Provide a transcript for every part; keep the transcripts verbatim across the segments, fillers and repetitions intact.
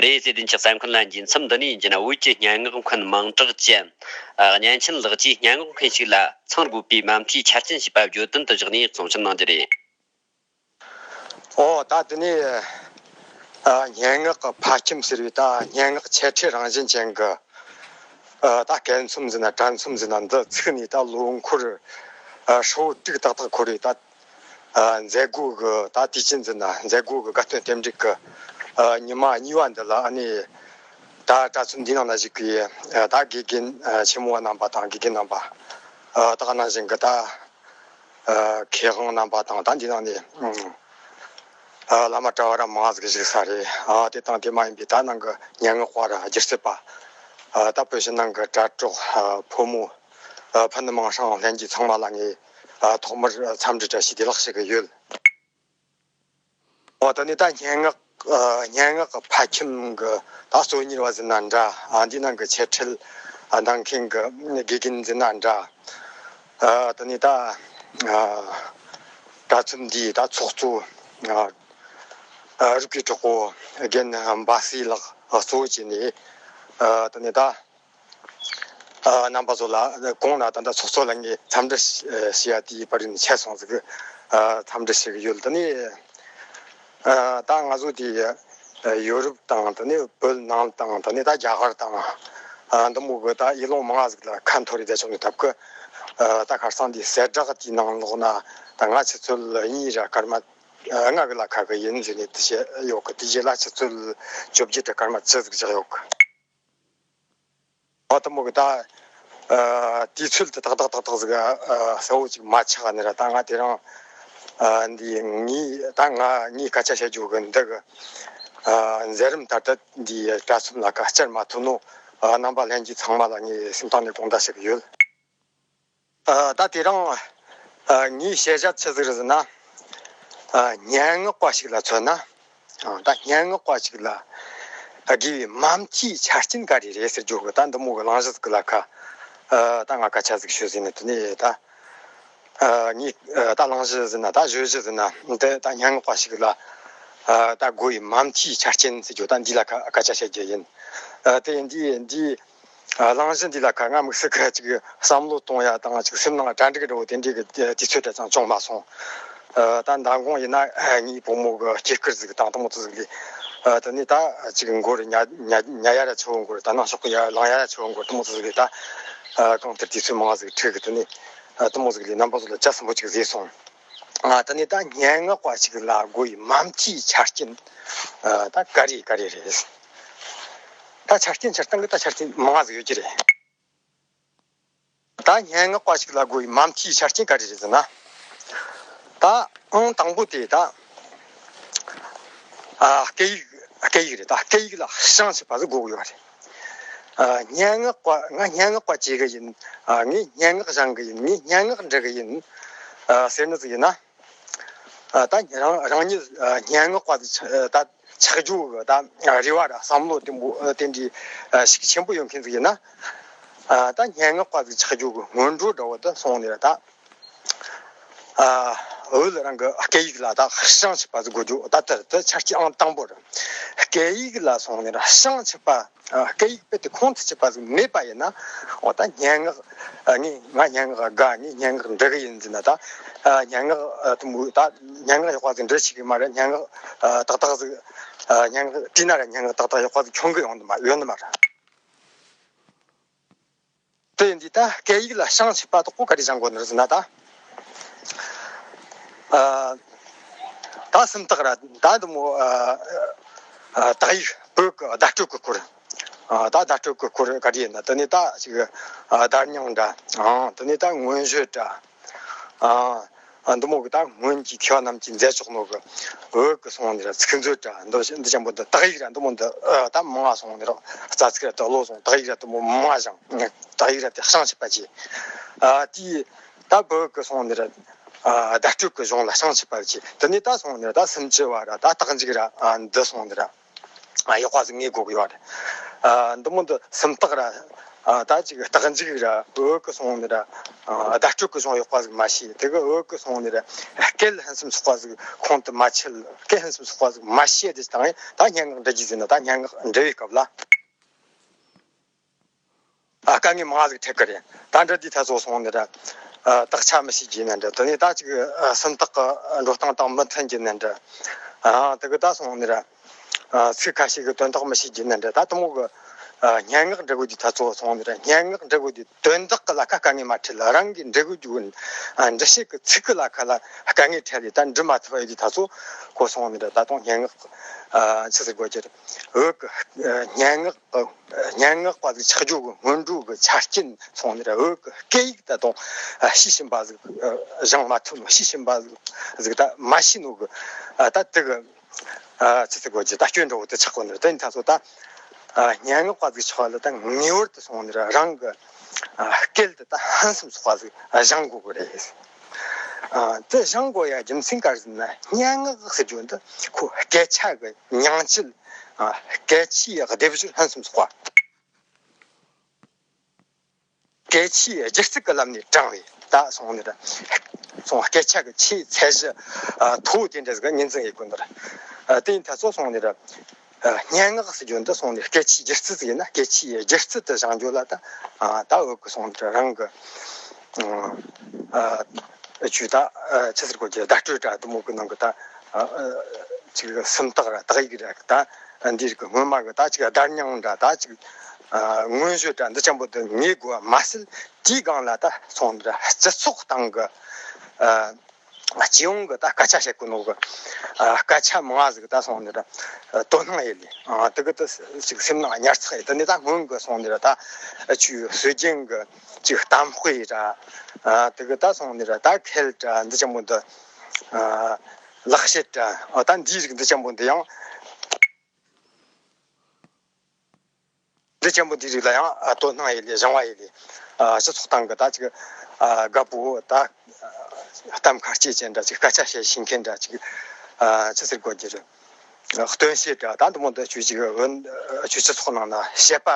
རེད། ཟེར་དོན་གྱི་གསར་འགོད་ལ་འཇིན་མཚམས་འདི་ནས་ཡིན་གྱི་ན། བོད་ཀྱི་སྙན་ངག་མཁན་མིང་གྲགས་ཅན་གཉན་ཆེན་ལགས་ཀྱིས་སྙན་ངག་མཁན་ཞིག་ལ་ཚང་དགོས་པའི་མ་མཐའི་ཆ་རྐྱེན་ཞེས་པ་བརྗོད་དོན་དུ་བཞག་ནས་གསུང་བཤད་གནང་རྒྱུ་རེད། ཨོ་ད་དེ་ནས་ཨ་སྙན་ངག་གི་ཕ་ཁྱིམ་ཟེར་བའི་ད་སྙན་ངག་འཆད་ཁྲིད་རང་བཞིན་ཅན་གྱི་ཨ་ད་སྐད་ཚོམས་ཟེར་ན་དྲ་ཚོམས་ཟེར་ན་འདི་ཚུགས་ནས་ད་ལོ་འཁོར་ཨ་ཧྲིལ་བོ་དྲུག་ཏག་ཏག་འཁོར་བའི་ད་ཨ་མཛད་སྒོ་གི་ད་དུས་ཆེན་ཟེར་ན་མཛད་སྒོ་གི་དགའ་སྟོན་རྟེན་འབྲེལ་གྱི་ཨ་ཉི་མ་གཉིས་པ་འདི་ལ་ཨ་ནི་ད་དྲ་ཚོམས་འདི་ནང་ན་བཞུགས་པའི་ཨ་ད་དགེ་རྒན་ཨ་ཆེན་མོ་བ་རྣམ་པ་དང་དགེ་རྒན་རྣམ་པ་ཨ་ད་ག་ནང་བཞིན་གྱི་ད། ཨ་མཁས་དབང་རྣམ་པ་དང་ད་འདི་ནང་ནས་ཨ་བླ་མ་གྲྭ་བ་ར་མང་ཟིག་བཞུགས་ས་རེད། ཨ་དེ་དང་དེ་མ་ཡིན་པའི་ད་ནང་གི་སྙན་ངག་པ་ར་སྒྱུ་རྩལ་པ། ཨ་ད་བོད་ཕྱི་ནང་གི་དྲ་གྲོགས་ཨ་ཕོ་མོ་ཨ་ཕུ་ནུ་མིང་སྲིང་ལྷན་རྒྱས་ཚང་མ་ལ་ངས་ཨ་ཐོག་མར་འཚམས་འདྲི་བཀྲ་ཤིས་བདེ་ལེགས་ཞུ་གི་ཡོད། འོ་ད་ནི་ད་སྙན་ངག་ཨ་སྙན་ངག་གི་ཕ་ཁྱིམ་གི་ད་གཙོ་གཉེར་བ་ཟེར་ན་འདྲ། ཨ་འདི་ནང་གི་འཆད་ཁྲིད་ཨ་གནང་མཁན་གི་དགེ་རྒན་ཟེར་ན་འདྲ། ཨ་ད་ནི་ད་ཨ་དྲ་ཚོམས་འདིའི་ད་ཚོགས་གཙོ་ཨ་ཨ་རིག་པའི་གྲོགས་པོ་རྒན་འབའ་སྲས་ལགས་གཙོ་བོ་བྱས་ནས་ཨ་ད་ནི་ད། ཨ་རྣམ་པ་ཚོ་ལ་གོང་ན་ད་ལྟ་ཚོགས་གཙོ་ལ་ངས་འཚམས་འདྲི་ཞུ་ཡ་དེའི་བར་ནས་ཆད་སོང་ཟིག་ཨ་འཚམས་འདྲི་ཞུ་གི་ཡོད། དེ་ནས་ཨ་ད་ང་ཚོ་དེ་ཡོ་རོབ་དང་དེ་ནས་བོད་ནང་དང་དེ་ནས་ད་རྒྱ་གར་དང་ཨ་འདི་མོ་གི་ད་ཡུལ་ལུང་མང་ང་ཟིག་ལ་ཁ་འཐོར་རེ་བསྡད་ཆོག་ནས་སྟབས་ཀི་ཨ་ད་ཁ་སང་དེ་གསལ་བསྒྲགས་དེའི་ནང་ལོགས་ན་ད་ང་ཆུ་ཚོད་གཉིས་ར་སྐར་མ་ལྔ་གི་ལ་ཁ་གི་ཡིན་ཟེར་ནས་དེ་བཤད་ཡོད་གི། དེ་རྗེས་ལ་ཆུ་ཚོད་བཅོ་བརྒྱད་ར་སྐར་མ་བཅུ་ཟིག་བཞག་ཡོད་གི། ཨོ་དེ་མོ་གི་ད་ཨ་དུས་ཚོད་དེ་ཏག་ཏག་ཏག་ཏག་ཟིག་ཨ་གསལ་བོ་ཅིག་མ་ཆགས་ནི་ར། ད་ང་དེ་རིང་ཨ་འདི་ངའི་ད་ང་ངའི་སྐད་ཆ་བཤད་རྒྱུ་གི་འདི་གི་ཨ་མཛད་རིམ་ད་ལྟ་འདི་དྲ་ཚོམས་ལ་ཁ་བཅར་མ་ཐུབ་ནོ་ཨ་རྣམ་པ་ལྷན་རྒྱས་ཚང་མ་ལ་ངས་སེམས་གཏིང་ནས་དགོངས་དག་ཞུ་གི་ཡོད། ཨ་ད་དེ་རིང་ཨ་ངའི་བཤད་བྱ་ཆི་ཟིག་རེད་ཟེར་ན། ཨ་སྙན་ངག་པ་ཞིག་ལ་མཚོན་ན། ཨ་ད་སྙན་ངག་པ་ཞིག་ལ་དགོས་པའི་མ་མཐའི་ཆ་རྐྱེན་ག་རེ་རེད་ཟེར་རྒྱུ་གི་ད་འདི་མོ་གི་གླེང་གཞི་ཟིག་ལ་ཁ་ཨ་ད་ང་སྐད་ཆ་ཟིག་ཤོད་ཟིན་ནས། དེ་ནས་ད་ཨ་ངའི་ཨ་ད་གླེང་གཞི་ཟེར་ན་ད་བརྗོད་གཞི་ཟེར་ན་འདི་ད་སྙན་ངག་པ་ཞིག་ལ་ཨ་ད་དགོས་པའི་མ་མཐའི་ཆ་རྐྱེན་ཟེར་རྒྱུ་ད་འདི་ལ་ཁ་སྐད་ཆ་བཤད་རྒྱུ་ཡིན། ཨ་དེ་འདི་འདི། ཨ་གླེང་གཞི་འདི་ལ་ཁ་ང་དམིགས་བསལ་ཁ་ཅིག་བསམ་བློ་གཏོང་ཡ་དང་ཅིག་སེམས་ནང་གྲ་འགྲིག་འདྲ་བོ་དེ་འདྲའི་གི་དུས་ཚོད་འདྲ་ཅང་བྱུང་མ་སོང་། ཨ་ད་མདང་དགོང་ཡིན་ན་ཨ་ངའི་བུ་མོ་གི་སྐྱེས་སྐར་ཟིག་དང་དེ་མོ་ཚོ་ཟིག་ལས། ཨ་དེ་ནས་ད་ཅིག་མགོར་ཉ་ཉ་ཉ་ཡ་ར་ཆུ་བོ་མགོར་ད་ནང་ཤོག་གི་ཡ་ལང་ཡ་ར་ཆུ་བོ་མགོར་དེ་མོ་ཚོ་ཟིག་ལས། ད་ཨ་གང་ལྟར་དུས་ཚོད་མང་ཟིག་འཕྲད་གི། དེ་ནས་ཨ་དེ་མོ་ཟིག་ལས་རྣམ་པ་ཚོ་ལ་ཇ་ཟིང་པོ་ཅིག་བཟས་སོང་། ཨ་དེ་ནས་ད་སྙན་ངག་པ་ཅིག་ལ་དགོས་པའི་མ་མཐའི་ཆ་རྐྱེན་ཨ་ད་ག་རེ་ག་རེ་རེད། ད་ཆ་རྐྱེན་སྤྱིར་བཏང་གི་ད་ཆ་རྐྱེན་མང་ང་ཟིག་ཡོད་ཀྱི་རེད། ད་སྙན་ངག་པ་ཞིག་ལ་དགོས་པའི་མ་མཐའི་ཆ་རྐྱེན་ག་རེ་རེད་ཟེར་ན། ད་ཨང་དང་པོ་དེ་ད་ཨ་སྐད་ཡིག་སྐད་ཡིག་རེད། ད་སྐད་ཡིག་ལ་བྱང་ཆུབ་པ་ཟིག་དགོས་ཀྱི་ཡོད་རེད། ཨ་སྙན་ངག་པ་ང་སྙན་ངག་པ་བྱེད་གི་ཡིན། ཨ་ངས་སྙན་ངག་སྦྱང་གི་ཡིན། ངས་སྙན་ངག་འབྲི་གི་ཡིན། ཨ་ཟེར་ནི་ཟིག་ཡིན་ན། ཨ་ད་རང་རང་ཉིད་ཨ་སྙན་ངག་པ་ཆགས་ད་ཆགས་རྒྱུ་གི་ད་རེ་བ་ར་བསམ་བློ་དེ་མོ་ཨ་དེ་འདྲའི་ཨ་ཤུགས་ཆེན་པོ་ཡོད་མཁན་ཟིག་ཡིན་ན། ཨ་ད་སྙན་ངག་པ་ཟིག་ཆགས་རྒྱུ་གི་སྔོན་འགྲོ་འདྲ་བོ་དེ་སོང་ནས་ར། ད་ཨ་བོད་རང་གི་སྐད་ཡིག་ལ་ད་བྱང་ཆུབ་པ་ཟིག་དགོས་རྒྱུ་ད་ལྟར་དུ་ཆ་རྐྱེན་ཨང་དང་པོ་རེད། སྐད་ཡིག་ལ་སོང་ནས་ར་བྱང་ཆུབ་པ། ཨ་སྐད་ཡིག་རྦད་དེ་ཁོང་དུ་ཆུད་པ་ཟིག་མེད་པ་ཡིན་ན། འོ་ད་སྙན་ངག་ཨ་ངས་ང་སྙན་ངག་དགའ། ངས་སྙན་ངག་འབྲི་གི་ཡིན་ཟེར་ན། ད་ཨ་སྙན་ངག་ཨ་དུ་མོ་ད་སྙན་ངག་ཡག་པ་ཟིག་འབྲི་ཤེས་གི་མ་རེད། སྙན་ངག་ཨ་ཏག་ཏག་ཟིག་ཨ་སྙན་ངག་བྲིས་ན་ར་སྙན་ངག་ཏག་ཏག་ཡག་པ་ཟིག་འཁྱོངས་གི་ཡོང་ནི་མ་ཡོང་ནི་མ་རེད། དེ་ཡིན་དུས་ད་སྐད་ཡིག་ལ་བྱང་ཆུབ་པ་དག་པོ་ག་རེ་སྦྱང་དགོས་ནི་རེད་ཟེར་ན། ད་ཨ་ད་སུམ་རྟགས་ར། ད་འདི་མོ་ཨ་ཨ་དག་ཡིག་བོད་ཀྱི་བརྡ་སྤྲོད་ཀྱི་སྐོར། ཨ་ད་བརྡ་སྤྲོད་ཀྱི་སྐོར་ག་རེ་ཡིན་ན། དེ་ནས་ད་ཅིག་ཨ་བརྡ་རྙིང་འདྲ། ཨ་དེ་ནས་ད་མངོན་བརྗོད་འདྲ། ཨ་ཨ་འདི་མོ་གི་ད་སྔོན་གྱི་མཁས་པ་རྣམས་ཀྱིས་མཛད་ཆོག་ནོ་གི་བོད་ཀྱི་སོང་ནི་ར་ཚིག་མཛོད་འདྲ་འདི་འདི་ཅན་པོ་འདི། དག་ཡིག་ར་འདི་མོ་འདི་ཨ་ད་མང་ང་སོང་ནི་ར། རྩ་ཚིག་ར་དུ་བློ་སོང་། དག་ཡིག་ར་དུ་མོ་མང་ང་སྦྱང་། དག་ཡིག་ར་དེ་བྱང་ཆུབ་པ་བྱས། ཨ་དེའི་ད་བོད་ཀྱི་སོང་ནི་ར་ཨ་བརྡ་སྤྲོད་ཀྱི་གཞུང་ལ་བྱང་ཆུབ་པ་བྱས། དེ་ནས་ད་སོང་ནི་ར་ད་སུམ་ཅུ་པ་ར་ད་རྟགས་འཇུག་ར་ཨ་འདི་སོང་ནི་ར། ཨ་ཡག་པ་ཟིག་ངེས་དགོས་ཀྱི་ཡོད་རེད། ཨ་འདི་མོ་འདི་སུམ་རྟགས་ར། ཨ། ད་ཅིག་རྟག་འཇུག་ར་བོད་ཀྱི་སོང་ནི་ར། ཨ། བརྡ་སྤྲོད་ཀྱི་གཞུང་ཡག་པ་ཟིག་མ་ཤེས། དེ་གི་བོད་ཀྱི་སོང་ནི་ར་སྐད་ཕུན་སུམ་ཚོགས་པ་ཟིག་ཁོང་དུ་མ་ཆུད། སྐད་ཕུན་སུམ་ཚོགས་པ་ཟིག་མ་ཤེས་དེ་དང་ད་སྙན་ངག་འབྲི་རྒྱུ་ཟེར་ན། ད་སྙན་ངག་འབྲི་བའི་སྐབས་ལ། ཨ། དཀའ་ངལ་མང་ཟིག་འཕྲད་གི་རེད། ད་འདྲ་དུས་ད་ཚོ་སོང་ནི་ར། ཨ། དག་ཆ་མི་ཤེས་རྒྱུ་ནི་འདྲ། དེ་ནས་ད་ཅིག་ཨ། སུམ་རྟགས་ཀྱི་འགྲོ་སྟངས་དང་མི་མཐུན་རྒྱུ་ནི་འདྲ། ཨ། དེ་གི་ད་སོང་ནི་ར། ཨ། ཚིག་ཁ་ཤས་ཀྱི་དོན་དག་མི་ཤེས་རྒྱུ་ནི་འདྲ། ད་དེ་མོ་གི། ཨ། སྙན་ངག་འབྲི་དགོས་དུས་ད་ཚོ་སོང་ནི་ར། སྙན་ངག་འབྲི་དགོས་དུས་དོན་དག་གི་ལ་ཁ་དཀའ་ངལ་མ་འཕྲད་ལ། རང་གིས་འབྲི་དགོས་རྒྱུ། ཨ། འབྲི་བྱེད་ཀྱི་ཚིག་གི་ལ་ཁ་ལ་དཀའ་ངལ་འཕྲད་ལས་ད་འབྲི་མ་ཐུབ་པ་ཡོད་དུས་ད་ཚོ་ཁོ་སོང་ནི་ར། ད་དུང་སྙན་ངག་ཨ། ཆི་ཟེར་དགོས་ཀྱི་རེད། བོད་ཀྱི་སྙན་ངག་སྙན་ངག་པ་ཟིག་ཆགས་རྒྱུ་གི་སྔོན་འགྲོ་གི་ཆ་རྐྱེན་སོང་ནི་ར། བོད་ཀྱི་སྐད་ཡིག་ད་དུང་ཤེས་བཞིན་པ་ཟིག་སྦྱང་མ་ཐུབ་ནོ། ཤེས་བཞིན་པ་ཟིག་ད་མ་ཤེས་ནོ་གི། ཨ། ད་དེ་གི། ཨ། ཆི་ཟེར་དགོས་ཀྱི། ད་སྐྱོན་འདྲ་བོ་དེ་ཆགས་གོ་ནི་ར། དེ་ཡིན་ད་ཚོ་ད། ཨ། སྙན་ངག་པ་ཟིག་ཆགས་ལ་ད་ངེས་པར་དུ་སོང་ནི་ར་རང་གི། ཨ། སྐད་དེ་ད་ཕུན་སུམ་ཚོགས་པ་ཟིག་སྦྱང་དགོས་གི་རེད། ཨ། དེ་སྦྱང་དགོས་ཡ་རྒྱུ་མཚན་ག་རེ་ཟེར་ན། སྙན་ངག་ཟེར་རྒྱུ་འདི་ཁོ་སྐད་ཆ་གི་ཉིང་བཅུད། ཨ། སྐད་ཆའི་སྡེབ་སྦྱོར་ཕུན་སུམ་ཚོགས་པ། སྐད་ཆའི་སྒྱུ་རྩལ་གྱི་ལམ་ནས་དྲངས་པའི་ད་སོང་ནི་ར། སོང་སྐད་ཆ་གི་ཆེས་ཚད་གཞི། ཨ། མཐོ་བོ་དེ་འདྲ་ཟིག་ངོས་འཛིན་ཡེད་དགོས་ནི་ར། ཨ། དེ་ཡིན་ད་ཚོ་སོང་ནི་ར། ཨ། སྙན་ངག་ཟེར་རྒྱུ་འདི་སོང་ནི་སྐད་ཆའི་སྒྱུ་རྩལ་ཟིག་ཡིན་ན། སྐད་ཆའི་སྒྱུ་རྩལ་དེ་སྦྱང་རྒྱུ་ལ་ད། ཨ། ད་བོད་ཀྱི་སོང་ནི་ར་རང་གི། ཨ། ཨ། ཆུ་ད། ཨ། ཆི་ཟེར་དགོས་ཀྱི། བརྡ་སྤྲོད་ར་དེ་མོ་གི་ནང་གི་ད། ཨ། ཨ། ཅིག་སུམ་རྟགས་ར་དག་ཡིག་ར་ད། འདི་རིགས་ཀྱི་སྔོན་མ་གི་ད་ཅིག་བརྡ་རྙིང་ར་ད་ཅིག་ཨ། མངོན་བརྗོད་ར་འདི་ཅན་པོ་འདི་ངེས་དགོས་པ་མ་ཟད། དེའི་སྒང་ལ་ད་སོང་ནི་ར་སྤྱི་ཚོགས་སྟེང་གི། ཨ། སྤྱི་ཡོངས་ཀྱི་ད་སྐད་ཆ་བཤད་གོ་ནོ་གི། ཨ། སྐད་ཆ་མང་ཟིག་ད་སོང་ནི་ར། ཨ། དོ་སྣང་ཡེད་ལེ། ཨ། དེ་གི་ད་ཅིག་སེམས་ནང་ཉར་ཚགས་ཡེད། དེ་ནས་ད་སྔོན་གི་སོང་ནི་ར་ད་ཆུ་སྲོལ་རྒྱུན་གི་ཅིག་གཏམ་དཔེ་ར། ཨ། དེ་གི་ད་སོང་ནི་ར་ད་ཁེལ་ར་འདི་ཅན་པོ་འདི། ཨ། ལེགས་བཤད་ར། ཨ། ད་འདིའི་རིགས་འདི་ཅན་པོ་འདི་ཡང་། འདི་ཅན་པོ་འདིའི་རིགས་ལ་ཡང་། ཨ། དོ་སྣང་ཡེད་ལེ། སྦྱང་བ་ཡེད་ལེ། ཨ། སྤྱི་ཚོགས་སྟེང་གི་ད་ཅིག་ཨ། རྒད་པོ་ད། ཨ། གཏམ་ཁ་ལྕེ་ཅན་འདྲ་ཅིག་སྐད་ཆ་བཤད་ཤེས་མཁན་འདྲ་ཅིག་ཨ། ཆི་ཟེར་དགོས་ཀྱི་རེད། སྟོན་བཤད་འདྲ་ད་འདི་མོ་འདི་ཆུ་ཅིག་བོད་ཆུ་སྤྱི་ཚོགས་ནང་ན་བཤད་པ་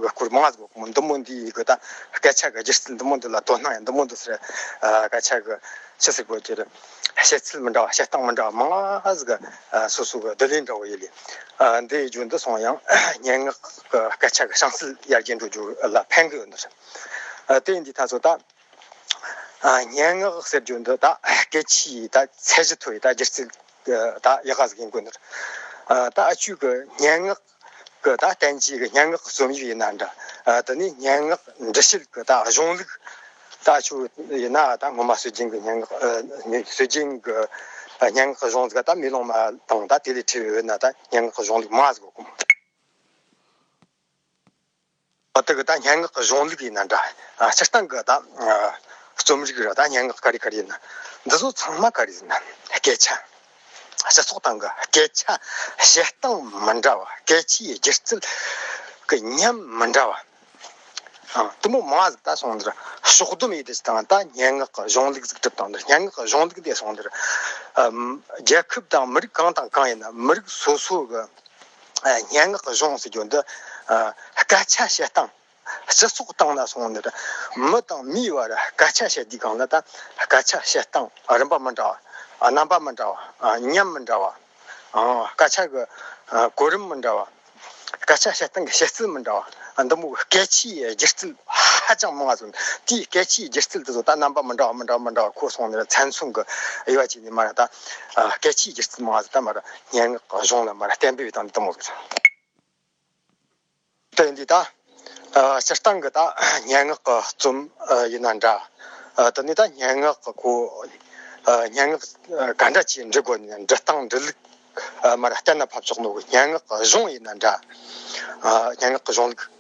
གི་སྐོར་མང་ཟིག་གོ། འདི་མོ་འདི་ཡི་གི་ད་སྐད་ཆ་གི་སྒྱུ་རྩལ་འདི་མོ་འདི་ལ་དོ་སྣང་ཡེད། འདི་མོ་འདི་ཟེར། ཨ། སྐད་ཆ་གི་ཆི་ཟེར་དགོས་ཀྱི་རེད། བཤད་ཚུལ་མི་འདྲ་བ། བཤད་སྟངས་མི་འདྲ་བ་མང་ཟིག་ཨ། སོ་སོ་གི་བསྡུ་ལེན་འདྲ་བོ་ཡེད་ལེ། ཨ། འདི་ཡེད་རྒྱུ་འདི་སོང་ཡང་སྙན་ངག་གི་སྐད་ཆ་གི་བྱང་ཚད་ཡར་རྒྱས་འགྲོ་རྒྱུ་ལ་ཕན་གི་ཡོད་ནི་རེད། ཨ། དེ་ཡིན་དུས་ད་ཚོ་ད། ཨ། སྙན་ངག་ཟེར་རྒྱུ་འདི་ད་སྐད་ཆའི་ད་ཚད་གཞི་མཐོ་བའི་ད་སྒྱུ་རྩལ་གི་ད་ཡག་ག་ཟིག་ཡིན་དགོས་ནི་རེད། ཨ། ད་ཨ་ཆུ་གི་སྙན་ངག་གི་ད་བསྟན་བཅོས་གི་སྙན་ངག་གི་རྩོམ་ཡིག་ཡིན་ན་འདྲ། ཨ། དེ་ནས་སྙན་ངག་འབྲི་བྱེད་གི་ད་གཞུང་ལུགས། ད་ཆུ་ཡིན་ན་ད་སྔོན་མ་སྲོལ་རྒྱུན་གི་སྙན་ངག་ཨ། སྲོལ་རྒྱུན་གི་སྙན་ངག་གི་གཞུང་ཟིག་ད་མེ་ལོང་མ་དང་ད་དེ་ལས་འཕྲོས་ཡོད་ན་ད་སྙན་ངག་གི་གཞུང་ལུགས་མང་ཟིག་ཡོད་གོ། ཨ། དེ་གི་ད་སྙན་ངག་གི་གཞུང་ལུགས་ཡིན་ན་འདྲ། ཨ། སྤྱིར་བཏང་གི་ད། ཨ། རྩོམ་རིག་ར་ད་སྙན་ངག་ག་རེ་ག་རེ་ཡིན་ན། འདི་ཚོ་ཚང་མ་ག་རེ་ཡིན་ན་སྐད་ཆ། སྤྱི་ཚོགས་སྟེང་གི་སྐད་ཆ་བཤད་སྟངས་མི་འདྲ་བ། སྐད་ཆའི་སྒྱུ་རྩལ་གི་ཉམས་མི་འདྲ་བ། ཨ། དེ་མོ་མང་ཟིག་ད་སོང་འདིར་ཕྱོགས་བསྡོམས་ཡེད་དེ་དང་ད་སྙན་ངག་གི་གཞུང་ལུགས་ཟིག་གྲུབ་དང་འདིར། སྙན་ངག་གི་གཞུང་ལུགས་དེ་སོང་འདིར། ཨམ། རྒྱལ་ཁབ་དང་མི་རིགས་གང་དང་གང་ཡིན་ན་མི་རིགས་སོ་སོ་གི། ཨ། སྙན་ངག་གི་གཞུང་ཟེར་རྒྱུ་འདི། ཨ། སྐད་ཆ་བཤད་སྟངས། སྤྱི་ཚོགས་སྟེང་ན་སོང་ནི་ར་མི་དང་མིའི་བར་སྐད་ཆ་བཤད་དུས་སྒང་ལ་ད་སྐད་ཆ་བཤད་སྟངས་རིམ་པ་མི་འདྲ་བ། རྣམ་པ་མི་འདྲ་བ། ཉམས་མི་འདྲ་བ། སྐད་ཆ་གི་གོ་རིམ་མི་འདྲ་བ། སྐད་ཆ་བཤད་སྟངས་ཀྱི་བཤད་ཚུལ་མི་འདྲ་བ། འདི་མོ་སྐད་ཆའི་སྒྱུ་རྩལ་ཧ་ཅང་མང་བ་ཟིག་དེའི་སྐད་ཆའི་སྒྱུ་རྩལ་དེ་ཚོ་ད་རྣམ་པ་མི་འདྲ་བ་མི་འདྲ་བ་མི་འདྲ་བ་ཁོ་སོང་ནི་ར་ཚན་ཚོད་ཀྱི་དབྱེ་བ་བྱས་ནས་མར་ད་སྐད་ཆའི་སྒྱུ་རྩལ་མང་བ་ཟིག་ད་མར་སྙན་ངག་གི་གཞུང་ལ་མར་གཏན་འབེབས་བཏང་ནི་འདི་མོ་ཟིག་དེ་ཡིན་དུས་ད། ཨ། སྤྱིར་བཏང་གི་ད་སྙན་ངག་གི་རྩོམ། ཨ། ཡིན་ན་འདྲ། ཨ། དེ་ནས་ད་སྙན་ངག་གི་གོ། ཨ། སྙན་ངག་ཨ། ག་འདྲ་ཅིག་འབྲི་དགོས་ནས་འབྲི་སྟངས་འབྲི་ལུགས། ཨ། མར་གཏན་ལ་ཕབ་ཆོག་ནོ་གི་སྙན་ངག་གི་གཞུང་ཡིན་ན་འདྲ། ཨ། སྙན་ངག་གི་གཞུང་ལུགས།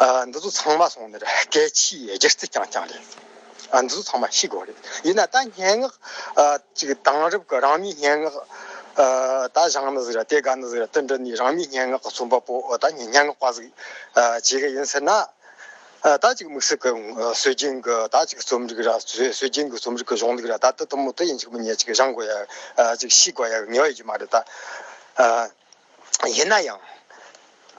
ཨ། འདི་ཚོ་ཚང་མ་སོང་ནི་ར་སྐད་ཆའི་སྒྱུ་རྩལ་རྐྱང་རྐྱང་རེད། ཨ། འདི་ཚོ་ཚང་མ་ཤེས་དགོས་རེད། ཡིན་ན་ད་སྙན་ངག་ཨ། ཅིག་དེང་རབས་ཀྱི་རང་མོས་སྙན་ངག་ཨ། ད་སྦྱང་ནི་ཟིག་ར་དེ་དགའ་ནི་ཟིག་ར་དེ་འདྲ་ནི་རང་མོས་སྙན་ངག་གི་རྩོམ་པ་པོ། ཨ། ད་སྙན་ངག་པ་ཟིག་ཨ། བྱེད་གི་ཡིན་ཟེར་ན། ཨ། ད་ཅིག་དམིགས་བསལ་གྱི་ཨ། སྲོལ་རྒྱུན་གྱི་ད་ཅིག་རྩོམ་རིག་ར་སྲོལ་རྒྱུན་གྱི་རྩོམ་རིག་གི་གཞུང་ལུགས་ར་ད་དེ་དེ་མོ་དེ་ཡིན་ཅིག་མིན་ཡ་ཅིག་སྦྱང་དགོས་ཡ། ཨ། ཅིག་ཤེས་དགོས་ཡ་ངེས་པ་ཡོད་ཀྱི་མ་རེད་ད། ཨ། ཡིན་ན་ཡང་།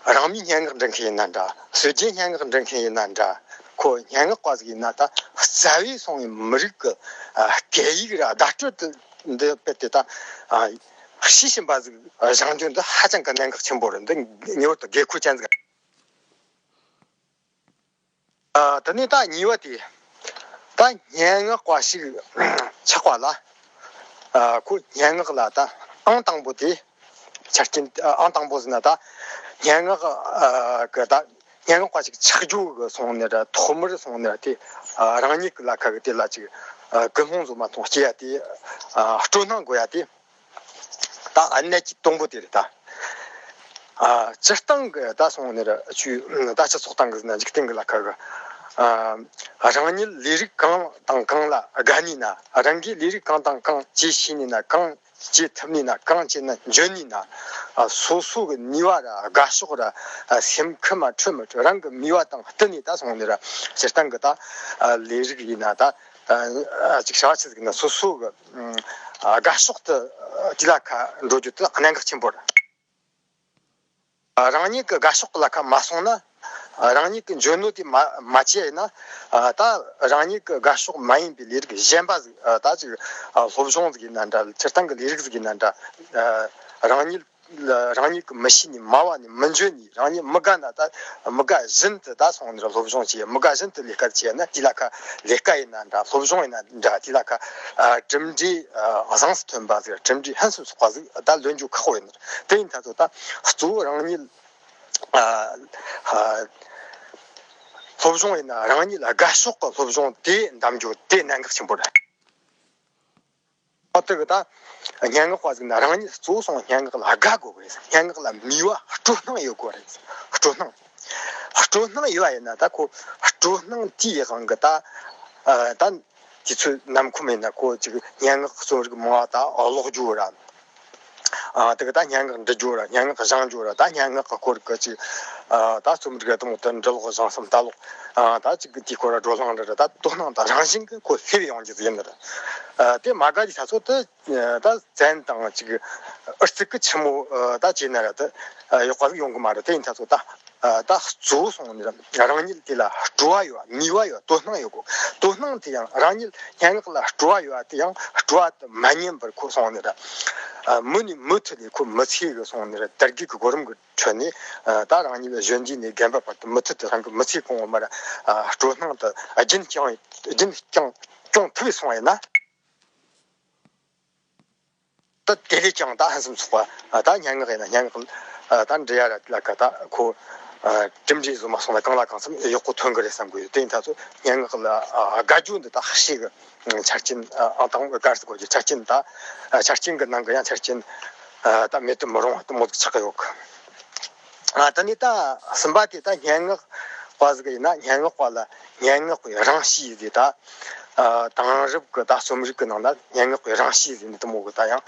རང་མོས་སྙན་ངག་འབྲི་མཁན་ཡིན་ན་འདྲ། སྲོལ་རྒྱུན་སྙན་ངག་འབྲི་མཁན་ཡིན་ན་འདྲ། ཁོ་སྙན་ངག་པ་ཟིག་ཡིན་ན་ད་རྩ་བའི་སོང་བའི་མི་རིགས་ཀྱི་ཨ་སྐད་ཡིག་ར་བརྡ་སྤྲོད་དུ་འདི་སྤེལ་ཏེ་ད་ཨ་ཤེས་བཞིན་པ་ཟིག་བཞེངས་རྒྱུ་འདི་ཧ་ཅང་གི་གནད་འགག་ཆེན་པོ་རེད། འདི་ངེས་པར་དུ་དགོས་མཁོ་ཅན་ཟིག་ཨ། དེ་ནས་ད་གཉིས་པ་དེ། ད་སྙན་ངག་པ་ཞིག་ཆགས་པ་ལ། ཨ། ཁོ་སྙན་ངག་ལ་ད་ཨང་དང་པོ་དེ། ཆ་རྐྱེན་ཨང་དང་པོ་ཟེར་ན་ད་སྙན་ངག་ཨ་གི་ད་སྙན་ངག་པ་ཞིག་ཆགས་རྒྱུ་གི་སོང་ནི་ར་ཐོག་མར་སོང་ནི་ར་དེ། ཨ། རང་ཉིད་ཀྱི་ལ་ཁ་གི་དེ་ལ་ཅིག་ཨ་ཀུན་སློང་བཟོ་མ་ཐོང་སྐྱེ་ཡ་དེ། ཨ། སྤྲོ་སྣང་དགོས་ཡ་དེ། ད་ཨ་གནད་ཀྱི་དང་པོ་དེ་རེད་ད། ཨ། སྤྱིར་བཏང་གི་ད་སོང་ནི་ར་ཆུ་ད་སྤྱི་ཚོགས་སྟེང་གི་ཟེར་ན་འཇིག་རྟེན་གི་ལ་ཁ་གི། ཨ། རང་ཉིད་ལས་རིགས་གང་དང་གང་ལ་དགའ་ནི་ན། རང་གིས་ལས་རིགས་གང་དང་གང་བྱེད་ཤེས་ནི་ན། གང་བྱེད་ཐུབ་ནི་ན། གང་བྱེད་ན་འཇོན་ནི་ན། ཨ། སོ་སོ་གི་ནུས་པ་ར་དགའ་ཕྱོགས་ར། ཨ། སེམས་ཁམས་མ་འཕྲོད་མི་འཕྲོད་རང་གི་ནུས་པ་དང་བསྟུན་ནས་ད་སོང་ནི་ར་སྤྱིར་བཏང་གི་ད། ཨ། ལས་རིགས་ཡིན་ན་ད། ཨ། ཅིག་བྱ་བ་ཆི་ཟིག་ན་སོ་སོ་གི་ཨ་དགའ་ཕྱོགས་དུ་དེ་ལ་ཁ་འགྲོ་རྒྱུ་དེ་གནད་འགག་ཆེན་པོ་རེད། ཨ། རང་ཉིད་ཀྱི་དགའ་ཕྱོགས་ལ་ཁ་མ་སོང་ན། ཨ། རང་ཉིད་ཀྱི་འཇོན་ནུས་དེ་མ་མ་བྱས་ན། ཨ། ད་རང་ཉིད་ཀྱི་དགའ་ཕྱོགས་མ་ཡིན་པའི་ལས་རིགས་གཞན་པ་ཟིག་ཨ། ད་ཅིག་ཨ། སློབ་སྦྱོང་ཟིག་ཡིན་ན་འདྲ། སྤྱིར་བཏང་གི་ལས་རིགས་ཟིག་ཡིན་ན་འདྲ། ཨ། རང་ཉིད་ལ་རང་ཉིད་ཀྱིས་མི་ཤེས་ནས་སྨྲ་བ་ནས་མི་འཇོན་ནས་རང་ཉིད་མི་དགའ་ན་ད་མི་དགའ་བཞིན་དུ་ད་སོང་ནས་སློབ་སྦྱོང་བྱས། མི་དགའ་བཞིན་དུ་ལས་ཀ་བྱས་ན་དེ་ལ་ཁ་ལས་ཀ་ཡིན་ན་འདྲ། སློབ་སྦྱོང་ཡིན་ན་འདྲ། དེ་ལ་ཁ་ཨ་གྲུབ་འབྲས་ཨ་བཟང་སུ་ཐོན་པ་ཟིག་གྲུབ་འབྲས་ཕུན་སུམ་ཚོགས་པ་ཟིག་ད་ལོན་རྒྱུ་ཁག་པོ་ཡིན། དེ་ཡིན་ད་ཚོ་ད་གཙོ་བོ་རང་ཉིད་ཨ་ཨ་སློབ་སྦྱོང་ཡིན་ན་རང་ཉིད་དགའ་ཕྱོགས་ཀྱི་སློབ་སྦྱོང་དེ་འདམ་རྒྱུ་དེ་གནད་འགག་ཆེན་པོ་རེད། ཨོ་དེ་གི་ད་སྙན་ངག་པ་ཟིག་ན་རང་ཉིད་གཙོ་བོ་སོང་སྙན་ངག་ལ་དགའ་དགོས་གི་རེད། སྙན་ངག་ལ་མོས་པ་སྤྲོ་སྣང་ཡོད་དགོས་རེད། སྤྲོ་སྣང་། སྤྲོ་སྣང་ཡོད་པ་ཡིན་ན་ད་ཁོ་སྤྲོ་སྣང་དེའི་དབང་གི་ད་ཨ་ད་དུས་ཚོད་ནམ་ཁོམ་ཡིན་ན་ཁོ་ཅིག་སྙན་ངག་རྩོམ་རིག་མང་བ་ད་ཀློག་རྒྱུ་ར། ཨ་དེ་གི་ད་སྙན་ངག་འབྲི་རྒྱུ་ར། སྙན་ངག་སྦྱང་རྒྱུ་ར། ད་སྙན་ངག་གི་སྐོར་གི་ཅིག་ཨ་ད་རྩོམ་རིག་དང་དེ་འབྲི་ཀློག་སྦྱང་གསུམ་ལྟ་ཀློག་ཨ་ད་ཅིག་གི་དེའི་སྐོར་ར་བགྲོ་གླེང་ར་ར་ད་དོ་སྣང་དང་རང་བཞིན་གི་ཁོ་སླེབས་ཡོང་རྒྱུ་ཡིན་ནི་ར། ཨ་དེ་མ་དགའ་དུས་ད་ཚོ་དེ་ད་བཙན་དང་ཅིག་ཨུ་ཚུགས་གི་ཆི་མོ་ཨ་ད་བྱས་ན་ར་དེ་ཨ་ཡག་པ་ཟིག་ཡོང་གི་མ་རེད། དེ་ཡིན་ད་ཚོ་ད་ཨ་ད་གཙོ་བོ་སོང་ནི་ར་རང་ཉིད་དེ་ལ་སྤྲོ་བ་ཡོད་པ། མོས་པ་ཡོད་པ། དོ་སྣང་ཡོད་དགོས། དོ་སྣང་དེ་ཡང་རང་ཉིད་སྙན་ངག་ལ་སྤྲོ་བ་ཡོད་པ་དེ་ཡང་སྤྲོ་བ་དེ་མ་ཉམས་པར་ཁོ་སོང་ནི་ར། ཨ་མུ་ནས་མུ་མཐུད་ནས་ཁོ་མི་ཚེ་གི་སོང་ནི་ར་དར་རྒུད་གི་གོ་རིམ་གི་ཁྲོད་ནས་ཨ་ད་རང་ཉིད་གཞོན་དུས་ནས་རྒན་པ་བར་དུ་མུ་མཐུད་དུ་རང་གི་མི་ཚེ་གང་བོ་མར་ཨ་སྤྲོ་སྣང་དེ་རྒྱུན་བསྐྱངས་རྒྱུན་བསྐྱངས་ཐུབ་སོང་བ་ཡིན་ན། ད་དེ་ལས་ཀྱང་ད་ཕུན་སུམ་ཚོགས་པ་ཨ་ད་སྙན་ངག་ཡིན་ན་སྙན་ངག་ཨ་ད་འབྲི་ཡ་ར་ལ་ཁ་ད་ཁོ་ཨ་གྲུབ་འབྲས་བཟོ་མ་སོང་ན་གང་ལ་གང་འཚམ་ཡག་པོ་ཐོན་གི་རེད་བསམ་གི་ཡོད། དེ་ཡིན་ད་ཚོ་སྙན་ངག་ལ་ཨ་དགའ་རྒྱུ་འདི་ད་ཤེས་གི་ཆ་རྐྱེན་ཨ་ཨང་དང་པོ་ག་རེ་ཟེར་དགོས་ཀྱི་ཆ་རྐྱེན་ད་ཨ་ཆ་རྐྱེན་གི་ནང་གི་ཡང་ཆ་རྐྱེན་ཨ་ད་མེད་དུ་མི་རུང་བ་དེ་མོ་ཟིག་ཆགས་ཀྱི་ཡོད་གི། ཨ་ད་ནི་ད་གསུམ་པ་དེ་ད་སྙན་ངག་པ་ཟིག་ཡིན་ན་སྙན་ངག་པ་ལ་སྙན་ངག་པའི་རང་གཤིས་ཟེར་ད་ཨ་དེང་རབས་ཀྱི་ད་རྩོམ་རིག་གི་ནང་ན་སྙན་ངག་པའི་རང་གཤིས་ཟེར་ནི་དེ་མོ་གི་ད་ཡང་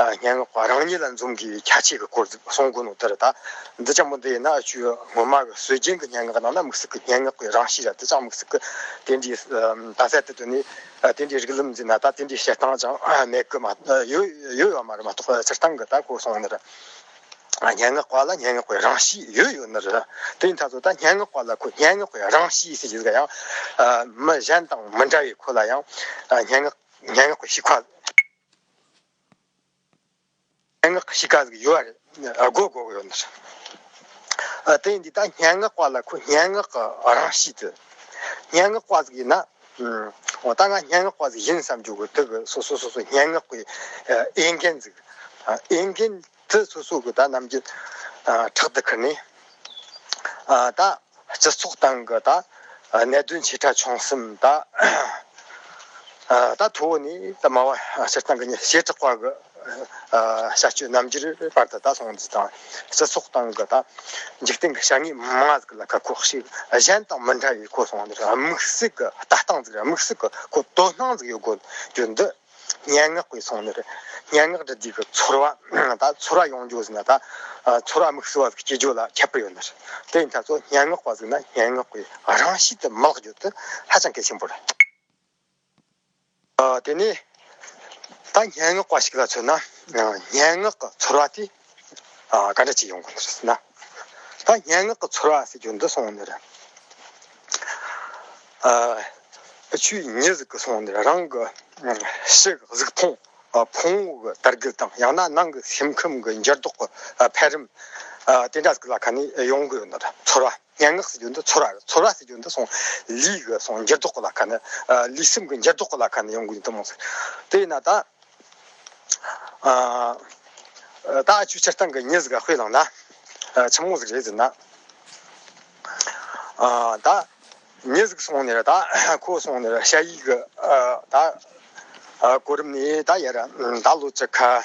ཨ་སྙན་ངག་པ་རང་ཉིད་ལ་འཛོམས་དགོས་པའི་ཁྱད་ཆོས་ཀྱི་སྐོར་ཟིག་གསུང་དགོས་ནོ་དེ་རེད། ད་འདི་ཅང་མོ་འདི་ཡིན་ན་ཆུ་སྔོན་མ་གི་སྲོལ་རྒྱུན་གྱི་སྙན་ངག་ནང་ན་དམིགས་བསལ་གྱི་སྙན་ངག་པའི་རང་གཤིས་ར་དེ་ཅང་དམིགས་བསལ་གྱི་དེ་འདྲའི་ད་ཟད་དུ་དོན་ནི་དེ་འདྲའི་རིགས་ལམ་འཛིན་ན་ད་དེ་འདྲའི་བཤད་སྟངས་ཅང་མེད་གི་མ་ཡོད་ཡོད་ཡོད་མ་རེད་མ་གཏོགས་སྤྱིར་བཏང་གི་ད་གོ་སོང་ནི་རེད། སྙན་ངག་པ་ལ་སྙན་ངག་པའི་རང་གཤིས་ཡོད་ཡོད་ནི་རེད། དེ་ཡིན་ད་ཚོ་ད་སྙན་ངག་པ་ལ་ཁོ་སྙན་ངག་པའི་རང་གཤིས་ཟེར་གྱི་ཟིག་ཡང་མི་གཞན་དང་མི་འདྲ་བའི་ཁོ་ལ་ཡང་སྙན་ངག་སྙན་ངག་པའི་གཤིས་ཀ་སྙན་ངག་གི་གཤིས་ཀ་ཟིག་ཡོད་རེད། དགོས་དགོས་ཡོད་ནི་རེད། དེ་ཡིན་དུས་ད་སྙན་ངག་པ་ལ་ཁོ་སྙན་ངག་གི་རང་གཤིས་དེ་སྙན་ངག་པ་ཟིག་ཡིན་ན། འོ་ད་ང་སྙན་ངག་པ་ཟིག་ཡིན་བསམ་རྒྱུ་གི་དེ་གི་སོ་སོ་སོ་སོ་སྙན་ངག་པའི་འོས་འགན་ཟིག་འོས་འགན་དེ་སོ་སོ་གི་ད་ནམ་རྒྱུན་ཕྲག་ཏུ་ཁུར་ནས་ད་སྤྱི་ཚོགས་སྟེང་གི་ད་གནད་དོན་ཆེ་ཕྲ་ཆུང་གསུམ་ད་ད་མཐོ་བོ་ནས་ད་དམའ་བ་སྤྱིར་བཏང་གི་བྱེ་བྲག་པ་གི་བྱ་སྤྱོད་རྣམ་འགྱུར་བར་དུ་ད་སོང་ཟིག་དང་སྤྱི་ཚོགས་སྟེང་གི་ད་འཇིག་རྟེན་གི་བྱ་དངོས་མང་ཟིག་ལ་ཁ་ཁོ་ཞིག་གཞན་དང་མི་འདྲ་བའི་ཁོ་སོང་ནི་རེད། དམིགས་བསལ་གི་ལྟ་སྟངས་ཟིག་རེད། དམིགས་བསལ་གི་ཁོ་དོ་སྣང་ཟིག་ཡོད་དགོས་རྒྱུ་འདི་སྙན་ངག་པའི་སོང་ནི་རེད། སྙན་ངག་འབྲི་དུས་གི་ཚོར་བ་ད་ཚོར་བ་ཡོང་རྒྱུ་ཟིག་ན་ད་ཚོར་བ་དམིགས་བསལ་བ་ཟིག་སྐྱེ་རྒྱུ་ལ་ཁྱད་པར་ཡོད་ནི་རེད། དེ་ཡིན་ད་ཚོ་སྙན་ངག་པ་ཟིག་ན་སྙན་ངག་པའི་རང་གཤིས་དེ་མ་བརླག་རྒྱུ་དེ་ཧ་ཅང་གལ་ཆེན་པོ་རེད། ཨ། དེ་ནས་ད་སྙན་ངག་པ་ཞིག་ལ་མཚོན་ན་སྙན་ངག་གི་ཚོར་བ་དེ་ཨ་ག་འདྲ་ཅིག་ཡོང་གི་འདུག་ཟེར་ན། ད་སྙན་ངག་གི་ཚོར་བ་ཟེར་རྒྱུ་འདི་སོང་ནི་རེད། ཨ་ཆུའི་མྱི་ཟིག་གི་སོང་ནི་རེད། རང་གི་ཕྱི་གི་གཟུགས་ཕུང་། ཨ་ཕུང་བོ་གི་དར་རྒུད་དང་། ཡང་ན་ནང་གི་སེམས་ཁམས་གི་འགྱུར་ལྡོག་གི་ཨ་འཕེལ་རིམ། ཨ་དེ་འདྲ་ཟིག་ལ་ཁ་ནས་ཡོང་གི་ཡོད་ནི་རེད། ཚོར་བ། སྙན་ངག་ཟེར་རྒྱུ་འདི་ཚོར་བ་རེད། ཚོར་བ་ཟེར་རྒྱུ་འདི་སོང་ལུས་གི་སོང་འགྱུར་ལྡོག་གི་ལ་ཁ་ནས། ཨ་ལུས་སེམས་གི་འགྱུར་ལྡོག་གི་ལ་ཁ་ནས་ཡོང་གི་ཡོད་དུ་མོ་ཟིག་དེ་ཡིན་ན་ད། ཨ་ད་ཨ་ཆུ་སྤྱིར་བཏང་གི་མྱི་ཟིག་ག་དཔེ་བླངས་ན། ཨ་ཆི་མོ་ཟིག་རེད་ཟེར་ན། ཨ་ད་མྱི་ཟིག་སོང་ནས་ར། ད་ཁོ་སོང་ནས་ར་ཞ་ཡིས་གི་ཨ་ད་ཨ་གོ་རིམ་ནས་ད་ཡར་ར་ད་ལོ་བཅུ་ཁ།